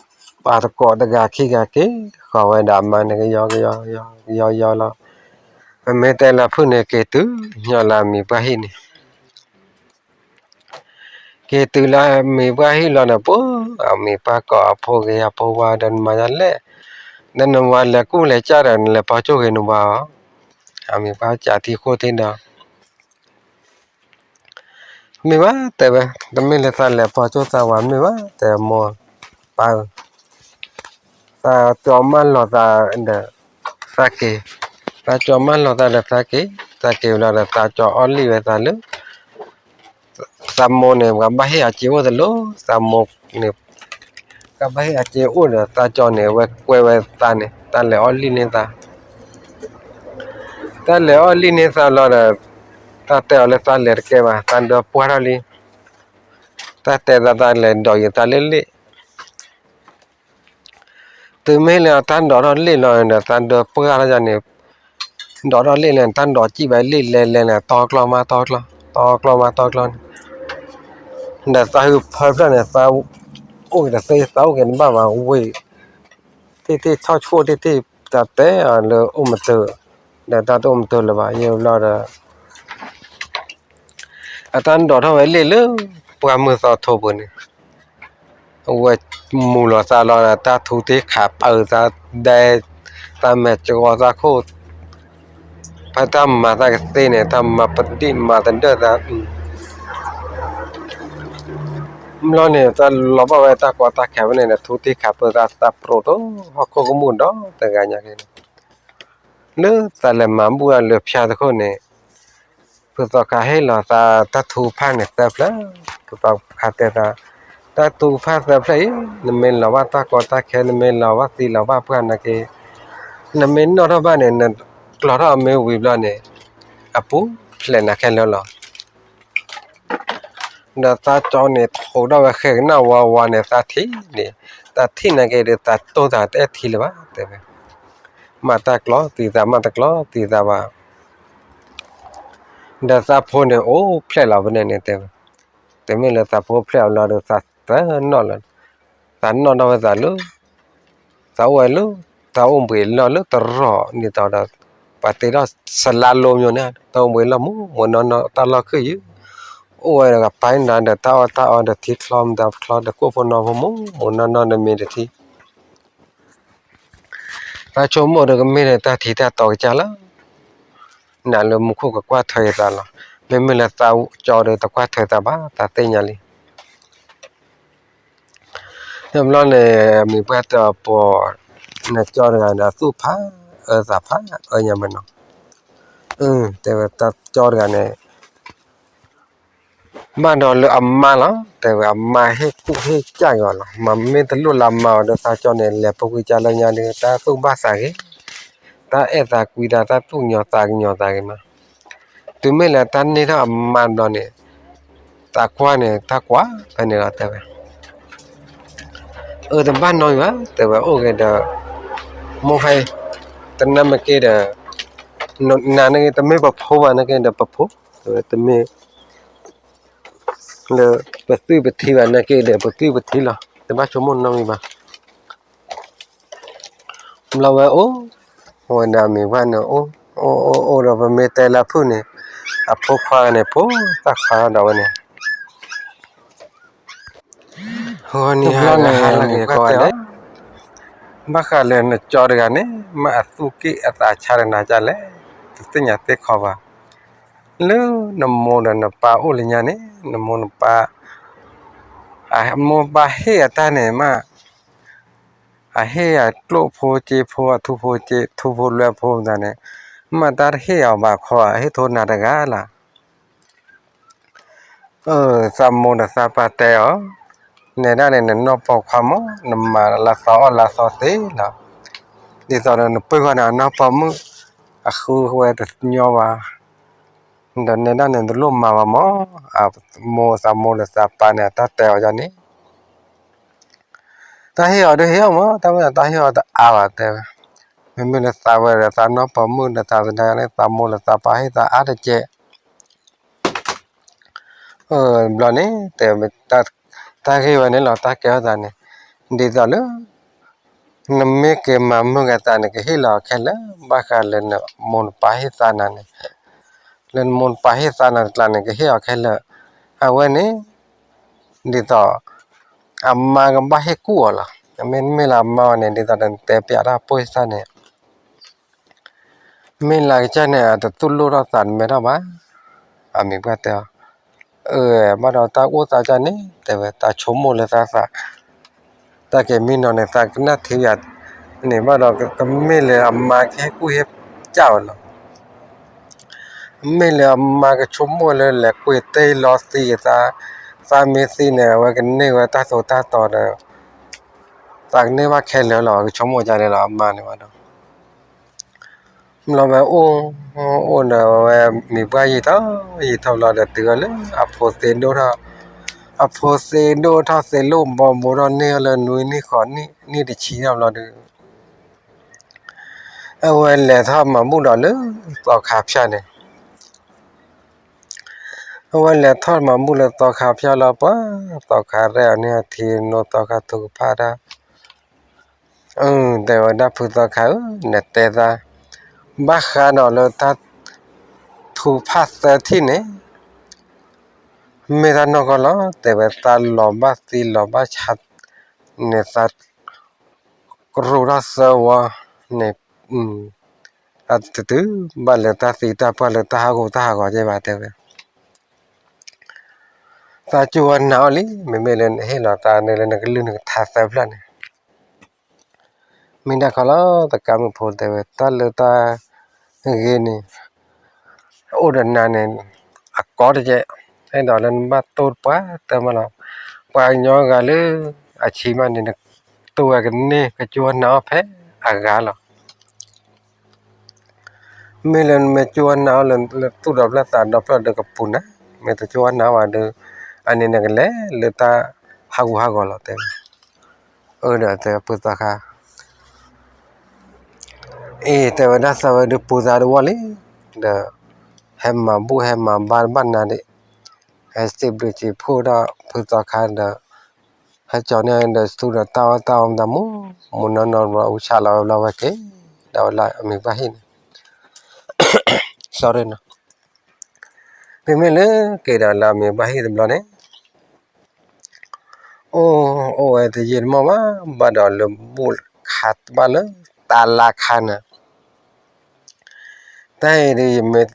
ပှၤသကိးတဂၤခံဂၤက့ၤဃီၤဝဲဒီးအမါန့ၣ် ကယီကယီ ကယီယီလီၤ. ပမ့ၢ်တဲလၢဖုၣ်န့ၣ် က့ၤတုၤညီလၢအမံၤပှၢ်ဟံၣ်န့ၣ် က့ၤတုၤလၢအမံၤပှၢ်ဟံၣ်လီၤဒီး ပှၤအမံၤပှၢ်ကိးအဖိဂ့ၤ အဖိဝါဒီး နမၤယါလဲၣ်, ဒီးနဝၤလဲၤကူၣ်လဲၤကၢ်ဒီး နလဲၤပီကၠိၣ်ဂ့ၤနဝၤဧါ, အမံၤပှၢ်ကးထံဃိၣ်ထံဒီး မ့ၢ်ဘၣ် တဲဝဲ, တမ့ၢ်လၢသးလဲၤပီကၠိၣ်သးဝၤ မ့ၢ်ဘၣ် တဲမိၢ်ပၢ်ဧၢ, သးကၠီမၢလီၤသးဒီးသးက့ၤ, သးကၠီမၢလီၤသးဒီးသးက့ၤ, သးက့ၤဝံၤလီၤဒီး သးကၠီအီၣ်လံၣ်ဝဲသးလၢ သးမိၢ်န့ၣ် ပှၤဘၣ်ဟ့ၣ်အစ့အိၣ်သလိၤ, သးမိၢ်န့ၣ် ကဘၣ်ဟ့ၣ်အစ့အိၣ်ဒီး သးကၠီန့ၣ် အဝဲကွဲဝဲသးန့ၣ် သးလဲၤအီၣ်လံၣ်န့ၢ်သး, သးလဲၤအီၣ်လံၣ်န့ၢ်သးလီၤဒီး သးတဲအီၤလၢသးလဲၤတကဲဘၣ် သးဒၢပှၢ်ထီၣ်လံ, သးတဲသး သးလဲၤဒိးယံၤသးလၢလ့ၣ် တုၤမ့ၢ်လၢတၢ်ဒိးထီၣ်လ့ၣ်လီၤဒီး သးဒၢပှၢ်ထီၣ်ယၤန့ၣ်, ဒိးထီၣ်လ့ၣ်န့ၣ် တၢ်ဒိးစံၣ်ဘၣ်လ့ၣ်လဲၤလဲၤန့ၣ် တီကျီမးတီကျီ, တီကျီမးတီကျီန့ၣ်, ဒီးသးဟုဖၢဖျၢၣ်န့ၣ် သးအိၣ်က့ၤတသ့ သးအိၣ်က့ၤတဘၣ်ဘၣ်ဝ့ၢ်, တ့ၢ်တ့ၢ်ထီၣ်ဆှိၣ်တ့ၢ်တ့ၢ် တၢ်တဲအီၤလၢအိၣ်မတၢၤ, ဒီးတၢ်တအိၣ်မတၢၤလၢၤဘၣ် ယံာ်ဘျီဒီး အတၢ်ဒိးထီၣ်ဝဲလ့ၣ်လၢ ပှၢ်မုၢ်သီထိပူၤန့ၣ်, အဝဲမူၤလီၤသးလီၤဒီး တၢ်ထူတ့ၢ်ခးပၢၤသးဒဲ, တၢ်မဲာ်ကဝီၤသးခိၣ်, ဖဲတၢ်မၤသးကသ့န့ၣ် တၢ်မၤပဒံၣ်မၤသဒၢသး, ဘျီန့ၣ် တၢ်လီၤဘၣ်ဝဲတၢ်ကီတၢ်ခဲဖဲန့ၣ်ဒီး ထူတ့ၢ်ခးပၢၤသး သးပရိးထိၣ်ဟီၣ်ခိၣ်ကမူၣ်ဒီတဂၤညါက့န့ၣ် လၢသးလဲၤမၤဘူၣ်အလၢဖၠါတခိၣ်န့ၣ်, ဖုသီခါဟ့ၣ်လီၤသးတၢ်ထုကဖၣ်န့ၣ်သၢဖျၢၣ်, ဖုသီခါတဲသး, တၢ်ထုကဖၣ်သၢဖျၢၣ်အံၤ, နမ့ၢ်လီၤဘၣ်တၢ်ကီတၢ်ခဲ နမ့ၢ်လီၤဘၣ်သံလီၤဘၣ်ပှၢ်နာ်က့, နမ့ၢ်နီၣ်ထီၣ်ဘၣ်န့ၣ် နကျီထီၣ်အမ့ၢ်ဝံၤဘျီန့ၣ်, အပူၤဖျဲးနၤခဲလၢာ်လီၤ. ဒီးသးကၠီန့ၣ် ထိးထီၣ်ဝဲဃဲကနၣ်ဝါဝါန့ၣ် သးထံၣ်န့ၣ်, သးထံၣ်နာ်က့ဒီး သးတိၢ်သးတအဲၣ်ထံလၢၤဘၣ် တဲဝဲ, မၤတၢ်ကျီသံသး မၤတၢ်ကျီသံသးဘၣ်. ဒီးသးဖိန့ၣ်အိၣ်ဖျဲၣ်လီၤဖဲန့ၣ်န့ၣ် တဲဝဲ, တမ့ၢ်လၢသးဖိဖျဲၣ်အီၤလီၤဒီး သးသနီၣ်လီၤ, သးနီၣ်ထီၣ်ဝဲသးလၢ သးအိၣ်ဝဲလၢ သးအိၣ်ဘှံးလီၢ်လၢတရီးန့ၣ်ဒီး ပှၤတ့ထီၣ်စလါလိမ့ၢ်န့ၣ် တၢ်အိၣ်ဘှံးလီၢ်မူမူနီၢ်နီၢ် တၢ်လီၢ်ခုၣ်ယုၢ်, အိၣ်ဝဲဒီးကပၤနၤဒီး တၢ်အီၣ်တၢ်အီဒီး ထံချီမတၤချီဒီး ကိၣ်ဖိနီၢ်ဖိမူမူနီၢ်နီၢ်ဒီး မ့ၢ်တထံၣ် တၢ်ဆိကမိၣ်ဒီး ကမ့ၢ်လၢတၢ်ထံၣ်တၢ်တီကစၢ်လီၤ. နၤလၢမူခိၣ်ကကွၢ်ထွဲက့ၤသးလီၤ. မ့မ့ၢ်လၢသးကၠီဒီး တကွၢ်ထွဲသးဘၣ် သးသ့ၣ်ညါလံ. တဘျီန့ၣ် မံၤပှၢ်တဲအီၤ ပှၤ နကၠီတဂၤဒီး အသူၣ်ဖးအၢသးဖးအၢညါမ့ၢ်နီၤ. တဲဝဲတၢ်ကၠီတဂၤန့ၣ် ဘၣ်ဒီးလၢအမါလီၤ. တဲဝဲအမါဟ့ၣ်ကူၣ်ဟ့ၣ်ကၢ်က့ၤအီၤလီၤ. မ့မ့ၢ်တလိၣ်လၢအမါအီၤဒီး သးကၠီန့ၣ် လဲၤပူၤကွံာ်ကၢ်လၢညါဒီး တၢ်သူၣ်ဘၣ်သးဂ့ၤ, တၢ်အဲၣ်သးကွံတၢ် တၢ်သူၣ်ကညီၤသးကညီၤသးဂ့ၤမး. တုၤမ့ၢ်လၢတၢ်န့ၢ်ထီၣ်အမါတဘျီန့ၣ် သးကွၢ်န့ၣ် တၢ်ကွၢ်ဖဲန့ၣ်လီၤ တဲဝဲ အၢတဘၣ်နီတမံၤဘၣ် တဲဝဲ အိၣ်ဂ့ၤဒီး မိၢ်ဖဲ တနၢ်မ့ၢ်က့ဒီး နၤန့ၣ်ဂ့ၤ တမ့ၢ်ပဖိဘၣ်န့ၣ်က့ဒီးပဖိ, တဲဝဲ တမ့ၢ် လၢပသွံၣ်ပထံဘၣ်န့ၣ်က့ဒီး ပသွံၣ်ပထံလီၤ တဘၣ်ဆိကမိၣ်နီတမံၤဘၣ်. ဘျီဝဲအိၣ်ဝဲဒၣ်မံၤပှၢ်န့ၣ် အိၣ်အိၣ်အိၣ်ဒီး ပမ့ၢ်တဲလၢဖုၣ်န့ၣ် အဖိခွါန့ၣ် ဖိသၣ်ခွါဒီးဝဲန့ၣ် ဂီၤနံၤဟါန့ၣ် ဟါလၢက့ၤကီးဝဲလဲၣ်, ဘၣ်ဃးလၢနကၠီတဂၤန့ၣ် မ့ၢ်အသူၣ်က့ၣ်အသးဆါဒီးနၤဒ်လဲၣ်, တသ့ၣ်ညါသ့ၣ်ခီဘၣ်. လၢနမိၢ်ဒီးနပၢ်အိၣ်လၢညါန့ၣ် နမိၢ်နပၢ် အမိၢ်ပၢ်ဟ့ၣ်အတၢ်န့ၣ်မး အဟ့ၣ်အကျိၣ်ဖိစ့ဖိ အထူဖိစ့ ထူဖိလွဲဖိမတၤန့ၣ် မ့ၢ်တၢ်တဟ့ၣ်အီၤဘၣ်ခီ အဟ့ၣ်ထီၣ်နၤတဂၤလီၤ. သးမိၢ်ဒီးသးပၢ်တဲအီၤ, နဲဒၣ်န့ၣ် နနီၢ်ပိာ်ခွါမး နမၤလၢသီအီၣ်လၢသီသ့လီၤ. ဒ်သိးဒီးနပၢၢ်ဃီန့ၣ် အနီၢ်ပိာ်မုၣ် အဃုဝဲတညီဘၣ်, ဒီးနဲဒၣ်န့ၣ် တလိၣ်မၤဘၣ်မး, အမိၢ်သးမိၢ်ဒီးသးပၢ်န့ၣ် အတၢ်တဲအီၤဒ်န့ၣ် တၢ်ဟ့ၣ်အီၤဒုးဟ့ၣ်အီၤမး, တၢ်ဝဲဒၣ်တၢ်ဟ့ၣ်အီၤတအါဘၣ်တဲဝဲ, မ့မ့ၢ်လၢသးဝဲဒီး သးနီၢ်ပိာ်မုၣ်ဒီးသးသဒါလၢ သးမိၢ်ဒီးသးပၢ်ဟ့ၣ်သးအါတကဲး ဘျီန့ၣ် တဲဝဲ တၢ်ဂ့ၢ်ဝဲန့ၣ်လီၤ တၢ်ကဲထီၣ်သးန့ၣ်, ဒ်သိးလၢ နမ့ၢ်က့ၤမၤမုာ်က့ၤသးန့ၣ် ကဟ့ၣ်လီၤခဲလၢာ်, ဘၣ်ဃးလၢနမိၢ်နပၢ်ဟ့ၣ်သးနၤန့ၣ်, လၢနမိၢ်နပၢ်ဟ့ၣ်သးနၤတကျါန့ၣ် ကဟ့ၣ်အီၤခဲလၢာ်, အဝဲန့ၣ် ဒ်သိး အမါကဘၣ်ဟ့ၣ်ကူၣ်အီၤလီၤ. မ့မ့ၢ်လၢအမါအီၤန့ၣ် ဒ်သိးဒီးနတဲပျးတၢ်ပိၢ်ယသၣ်န့ၣ် မ့ၢ်လၢကစၢ်န့ၣ် အတတူၢ်လိာ်ထီၣ်သးတမဲထီၣ်ဘၣ်. အမံၤပှၢ်တဲအီၤ, အၢ ဘၣ်ဒီးတၢ်အိၣ်သးကၢ်န့ၣ် တဲဝဲ တၢ်ဆိကမိၣ်လၢသးသး, တၢ်က့ၤမံနီၤန့ၣ် သးကနၣ်ထံယၤန့ၣ် ဘၣ်ဒီးကမ့ၢ်လၢအမါကဟ့ၣ်ကူၣ်ဟ့ၣ်ကၢ်ဝဲလီၤ. မ့ၢ်လၢအမါကဆိကမိၣ်လၢလဲၤကွံာ်တ့ၢ်လီၤသံက့ၤသး, သးမ့ၢ်သံန့ၣ် အဝဲကန့ၢ်ဝဲတၢ်သိၣ်တၢ်သီဒီး သးကန့ၢ်ဘၣ်ခဲလၢာ်လီၤ ကဆိကမိၣ်ကၢ်န့ၣ်လီၤ အမါန့ၣ်ဘၣ်ဒီး ဘျီဝဲအိၣ်, အိၣ်ဒီးဝဲမံၤပှၢ်ယံာ်ထီၣ်ယံာ်ထီၣ်ဘျီဒီးတုၤဝဲလၢအဖိသ့ဒိၣ်ထီၣ်, အဖိသ့ဒိၣ်ထီၣ်သ့လိၣ်ဘီဘိထီၣ်န့ၢ်အီၤလၢနွံနံၣ်ဃိးနံၣ်နံၣ်တဆံထီၣ်ဘျီဒီး အဝဲလဲၤထီၣ်မၤဘူၣ်ဒီးလၢသီခါဖၠၣ်န့ၣ် အဝဲလဲၤထီၣ်မၤဘူၣ်လၢသီခါဖၠၣ်လီၤပှၤ, သီခါရဲၣ်အီၤန့ၢ်အထံနိသီခါထုကဖၣ်တၢ်, တဲဝဲဒၣ်ဖုသီခါဧၢ, နတဲသး, ဘၣ်ဃးဒီးလၢတၢ်ထုကဖၣ်သၢထံၣ်န့ၣ် မ့ၢ်တၢ်နီၢ်ကီၢ်လီၤ, တဲဝဲသးလီၤဘၣ်သံလီၤဘၣ်ဆါန့ၣ် သးကရူၢ်ထီၣ်သၢဝီန့ၣ် တတုၤဘၣ်လၢတၢ်သံတၢ်ပှၢ်လၢတၢ်ဟးဂူာ်တၢ်ဟးဂီၤကဲဘၣ်တဲဝဲ, သးကၠူဝဲနၤအီၤလံ, မ့မ့ၢ်လၢနဟ့ၣ်လီၤသးန့ၣ်လၢနကလုၢ်နကထါသၢဖျၢၣ်န့ၣ် မ့ၢ်ဒၣ်ခီလီၤ သကါမုၣ်ဖိတဲဝဲ တၢ်လၢတၢ်ဂ့ၤန့ၣ် အိၣ်ဒီးနၤန့ၣ် အကီတကဲး, အဲၣ်ဒိးလၢနဘၣ်တိၢ်ပှၤတၢ်မးလီၤ. ပှၤကညီဂၤလၢအဆံးမးန့ၣ် နတိၢ်ဝဲကန့ၢ် ကကၠိနၤအီၤဖဲအဂၤလီၤ. မ့ၢ်လၢနမ့ၢ်ကၠိနၤအီၤလၢသူၣ်ဒီဖျၢၣ်သးဒီဖျၢၣ်ဒီးကပူၤနၤ, မ့ၢ်တကၠိနၤဘၣ်ဒီး အန့ၣ်နကလဲၤလၢတၢ်ဟးဂူာ်ဟးဂီၤလီၤ တဲဝဲ. အၢ ဒီးတဲဖုသီခါ အ့ တဲဝဲဒၣ်သးဝဲဒုးပူၤသးတဝီလံ, ဒီး ဟဲမၤဘူၣ်ဟဲမၤဘါတဘၣ်နၤဒံး, ဟဲစံးဘျုးစံးဖှိၣ်ဒီးဖုသီခါဒီး ဟဲကၠီၤန့ၢ်ဒီးဆူဒီးတၢ်အီၣ်တၢ်အီ မတၤမူ မူနီၢ်နီၢ်ဘျီ အူဆးလီၤဝဲဘျီဝဲက့ၤ ဒီးဝဲလၢအမံၤဘၣ်ဟံၣ်န့ၣ် sorry နီၤ, မ့မ့ၢ်လၢက့ၤဒီးလၢအမံၤဘၣ်ဟံၣ်တဘျီန့ၣ် အိၣ်အိၣ်ဝဲတယံာ်တမီၢ်ဘၣ် ဘၣ်ဒီးလၢဘူၣ်ခါတဘၣ်လၢတၢ်လါခါန့ၣ် တၢ်အံၤဒုး ယမ့ၢ်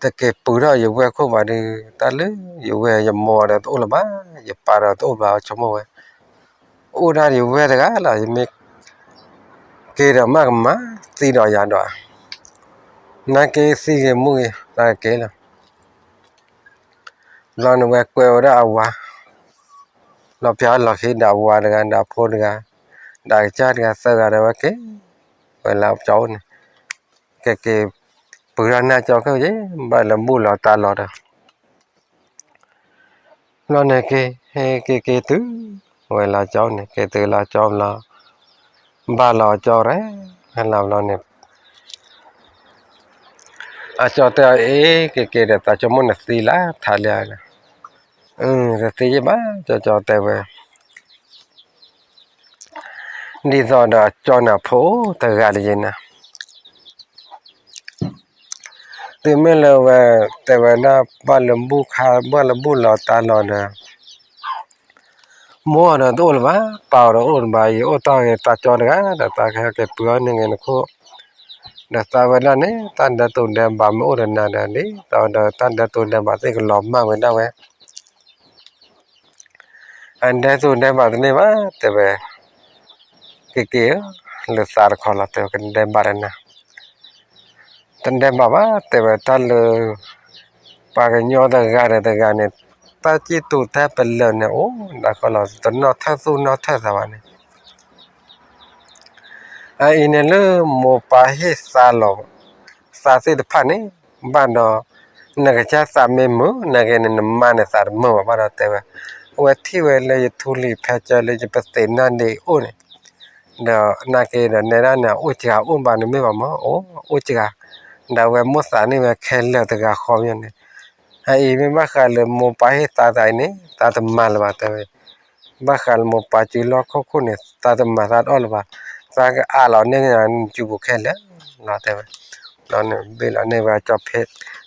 တက့ၤပူၤထီၣ်ယဝဲၢ်ခိၣ်ဘၣ်ဒုး တၢ်လၢယဝဲၢ်ယမိၢ်ဒီးတအိၣ်လၢၤဘၣ်, ယပၢ်ဒီးတအိၣ်ဘၣ် ဆိကမိၣ်ဝဲ, အိၣ်ဒၣ်ယဝဲၢ်တဂၤလီၤ, ယမ့ၢ်က့ၤဒီးမးကမၤသံဒီးယၤဒီး, နာ်က့သံဂ့ၤမူဂ့ၤ သးကက့ၤလီၤ. ဘျီန့ၣ်ဝဲကွဲဝဲဒၣ်အဝၤ, လီၤပျၢၤလီၤခံဒီးအဝၤတဂၤ ဒီးအဖိတဂၤ, ဒီးအကစၢ်တဂၤသၢဂၤဒီးဝဲက့ၤ ဝဲလၢကၠီအိၣ်န့ၣ်, ကက့ၤပူၤထီၣ်န့ၢ်ကၠီခဲအံၤ ဘၣ်လၢဘူၣ်လီၤတၢ်လီၤဒီး ဘျီန့ၣ်က့ၤ က့ၤက့ၤတုၤ ဝဲလၢကၠီန့ၣ် က့ၤတုၤလၢကၠီဘျီ, ဘၣ်လီၤကၠီရဲၣ်, ဟဲလီၤဘျီန့ၣ် အကၠီတဲအီၤ အ့ က့ၤက့ၤဒီး သးဆိကမိၣ်နသံလၢထးလံဧါ, အၢ တသံယ့ၢ်ဘၣ် ကၠီကၠီတဲဝဲ, ဒ်သိးဒီးအကၠီန့ၣ်အဖိတဂၤတယံၤန့ၣ် တုၤမ့ၢ်လၢဝဲ တဲဝဲဒၣ် ဘၣ်လၢဘူၣ်ခါ ဘၣ်လၢဘူၣ်လီၤတၢ်လီၤဒီး မိၢ်အီၤဒီးတအိၣ်လၢၤဘၣ်, ပၢ်အီၤဒီးအိၣ်လၢၤဘၣ်, ယအိၣ်တ့ၢ်ဂ့ၤသးကၠီတဂၤဒီး သးကဟဲက့ၤပှ့ၤအီၣ်န့ၢ်ဂ့ၤနခိၣ်, ဒီးသးဝဲဒၣ်န့ၣ် တၢ်ဒဲးတိၤဒဲးဘးမ့ၢ်အိၣ်ဒီးနၤဒီး ဒ်သိးဒီးတၢ်ဒဲးတိၤဒဲးဘးသ့ၣ်ကလီၤမၢ်ဝဲဒၣ်ဝဲ အဒဲးတိၤဒဲးဘးတန့ၢ်ဘၣ် တဲဝဲ, က့ၤက့ၤဧၢ, လၢသးတခီလီၤ တဲဝဲ ကဒဲးဘးဒီးနၤ, တဒဲးဘးဘၣ် တဲဝဲ တၢ်လၢ ပှၤကညီတဂၤဒီးတဂၤန့ၣ် တၢ်စံၣ်တူၤတၢ်ပလၢာ်န့ၣ် အိၣ်ဒၣ်ဃီလီၤ တနီၣ်ထၢၣ်သူၣ်နီၣ်ထၢၣ်သးဘၣ်န့ၣ် အအံၤန့ၣ်လၢမိၢ်ပၢ်ဟ့ၣ်သါလီၤ သးသ့ၣ်တဖၣ်န့ၣ် ဘၣ်ဒီး နကစၢ်သးမ့ၢ်မုာ် နာ်က့န့ၣ် နမါန့ၣ်သးတမုာ်ဘၣ် ဘၣ်ဒီးတဲဝဲ, အဝဲထံၣ်ဝဲလၢယထူလံၤဖဲကၢလၢယပသ့ၣ်နၢ်ဒ့အိၣ်န့ၣ်, ဒီးနာ်က့ဒီးနဲဒၣ်န့ၣ် အိၣ်စှၤအိၣ်ဘၣ်န့ၣ်မ့ၢ်ဘၣ်မး အိၣ်အိၣ်စှၤ, ဒီးအဝဲမိၣ်သးန့ၢ်ဝဲခဲလၢာ်တဂၤဃီမ့ၢ်န့ၣ်, အအံၤမ့ၢ်ဘၣ်ဃးလၢမိၢ်ပၢ်ဟ့ၣ်သါသးအံၤန့ၣ် သးတမၤလၢၤဘၣ်တဲဝဲ ဘၣ်ဃးလၢမိၢ်ပၢ်စုလီၢ်ခိၣ်ခိၣ်န့ၣ် သးတမၤသးတအီၣ်လၢၤဘၣ်, သးကအးလီၤန့ၢ်နစုပူၤခဲလၢာ်လီၤတဲဝဲ, ဘျီန့ၣ်ဘ့ၣ်လီၤန့ၢ်ဝဲကၠီဖဲ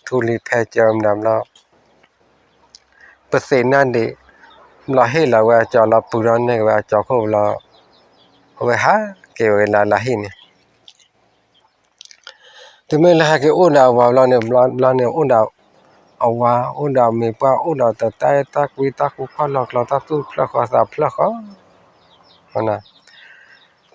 ထူလံၤဖဲကၢမနုၤဘျီ ပသ့ၣ်နၢ်ဒ့ ဘျီဟ့ၣ်လီၤဝဲအကၠီလီၤပူၤဒီးန့ၢ်က့ၤဝဲအကၠီခိၣ်ဘျီ အဝဲဟးက့ၤဝဲလၢလၢဟံၣ်န့ၣ် တုၤမ့ၢ်လၢဟဲက့ၤအိၣ်ဒီးအဝၤဘျီန့ၣ် ဘျီန့ၣ်အိၣ်ဒီး အဝၤ အိၣ်ဒီးမံၤပှၢ် အိၣ်ဒီးတၢ်အဲၣ်တၢ်ကွံ တၢ်ဃူခီၣ်လီၤကျီ တၢ်သူၣ်ဖျၢၣ်ဃီသးဖျၢၣ်ဃီ တ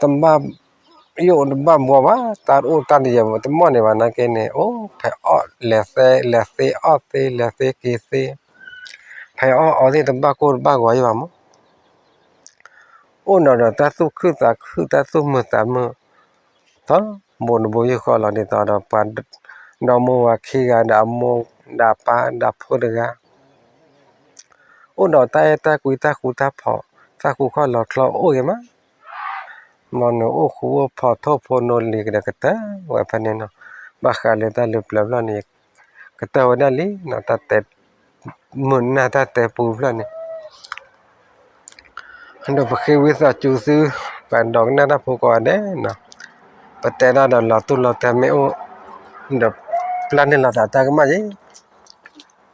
ဘၣ်ယိၣ်တဘၣ်ဘှီဘၣ် တၢ်အိၣ်တၢ်တယၢၤတမီၢ်န့ၣ်ဘၣ်နာ်က့န့ၣ် အိၣ်ဖဲအီၣ်လဲၤသ့ လဲၤသ့အီၣ်သ့ လဲၤသ့က့ၤသ့ ဖဲအီၣ်အီသ့ၣ်တဘၣ်ကိၢ်တဘၣ်ဂီၤယဘၣ်မး အိၣ်ဒီးဒီးတၢ်သူၣ်ခုသးခု တၢ်သူၣ်မုာ်သးမုာ် ထီဘိတဘိယူၢ်ဃီလီၤ ဒ်သိးဒီးပှၤဒီမိၢ်ဝၤခံဂၤဒီးအမိၢ်ဒီးပၢ်ဒီဖိတဂၤ အိၣ်ဒီးတၢ်အဲၣ်တၢ်ကွံ တၢ်ဃူတၢ်ဖိး တၢ်ဃူခီၣ်လီၤချီအိၣ်ဂ့ၤမး မ်နအိၣ်ဃူအိၣ်ဖိးထိၣ်ဖိနီၢ်လံၤကဒီးကတၢၢ်ဝဲဖဲန့ၣ်နီၤ ဘၣ်ဃးလၢတၢ်လၢပျၢၤဖျီၣ်န့ၣ် ကတၢၢ်ဝဲဒၣ်လံနီၤ တၢ်တဲ မုာ်နၢ်တၢ်တဲပူဖျၢၣ်န့ၣ် ဒီးပဃ့ဝံသးစူၤသု ပှၤဒိကနၣ်တၢ်ဖိကိးဂၤဒဲးနီၤ ပတဲတၢ်ဒီးလီၤတူၢ်လီၤတဲမ့ၢ်အိၣ် ဒီးပျၢ်န့ၢ်လိာ်သးတၢ်ကမၣ်ယဲ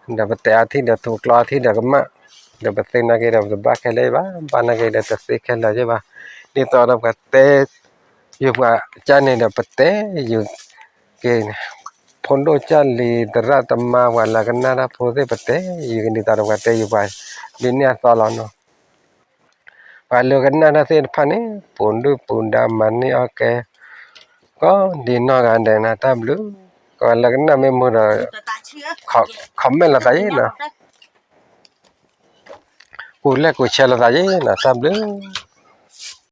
ဒီးပတဲအထံၣ်ဒီးထူကျီအထံၣ်ဒီးကမၣ် ဒီးပသ့နာ်က့ဒီးပတဘၣ်ခဲလၢာ်ဘၣ် ဘၣ်နာ်က့ဒီးတသ့ခဲလၢာ်ယဲဘၣ် ဒ်သိးဒီးပှၤတဲ ယပှၤကၢ်န့ၣ်ဒီးပတဲယုာ်က့ၤန့ၣ် ဖိဒိၣ်ကၢ်လံၤသရၣ်သမါပှၤလၢကနၣ်တၢ်ဖိသ့ၣ်ပတဲယုာ်က့ၤ ဒ်သိးဒီးပှၤတဲယုာ်ပှၤ ဒ်န့ၣ်အသိးလီၤနီၤ ပှၤလၢကနၣ်တၢ်သ့ၣ်တဖၣ်န့ၣ် ပူၤဒုၣ်ပူၤဒါမၤန့ၢ်အီၣ်ကဲ ကီးဒ်နီၢ်ဂၤဒဲးနၤတၢ်ဘျုး ကီးလၢကနၣ်မ့ၢ်မုာ်ဒီး comment လိာ်သးယဲနီၤ ကူlikeကူshareလိာ်သးယဲနီၤ တၢ်ဘျုး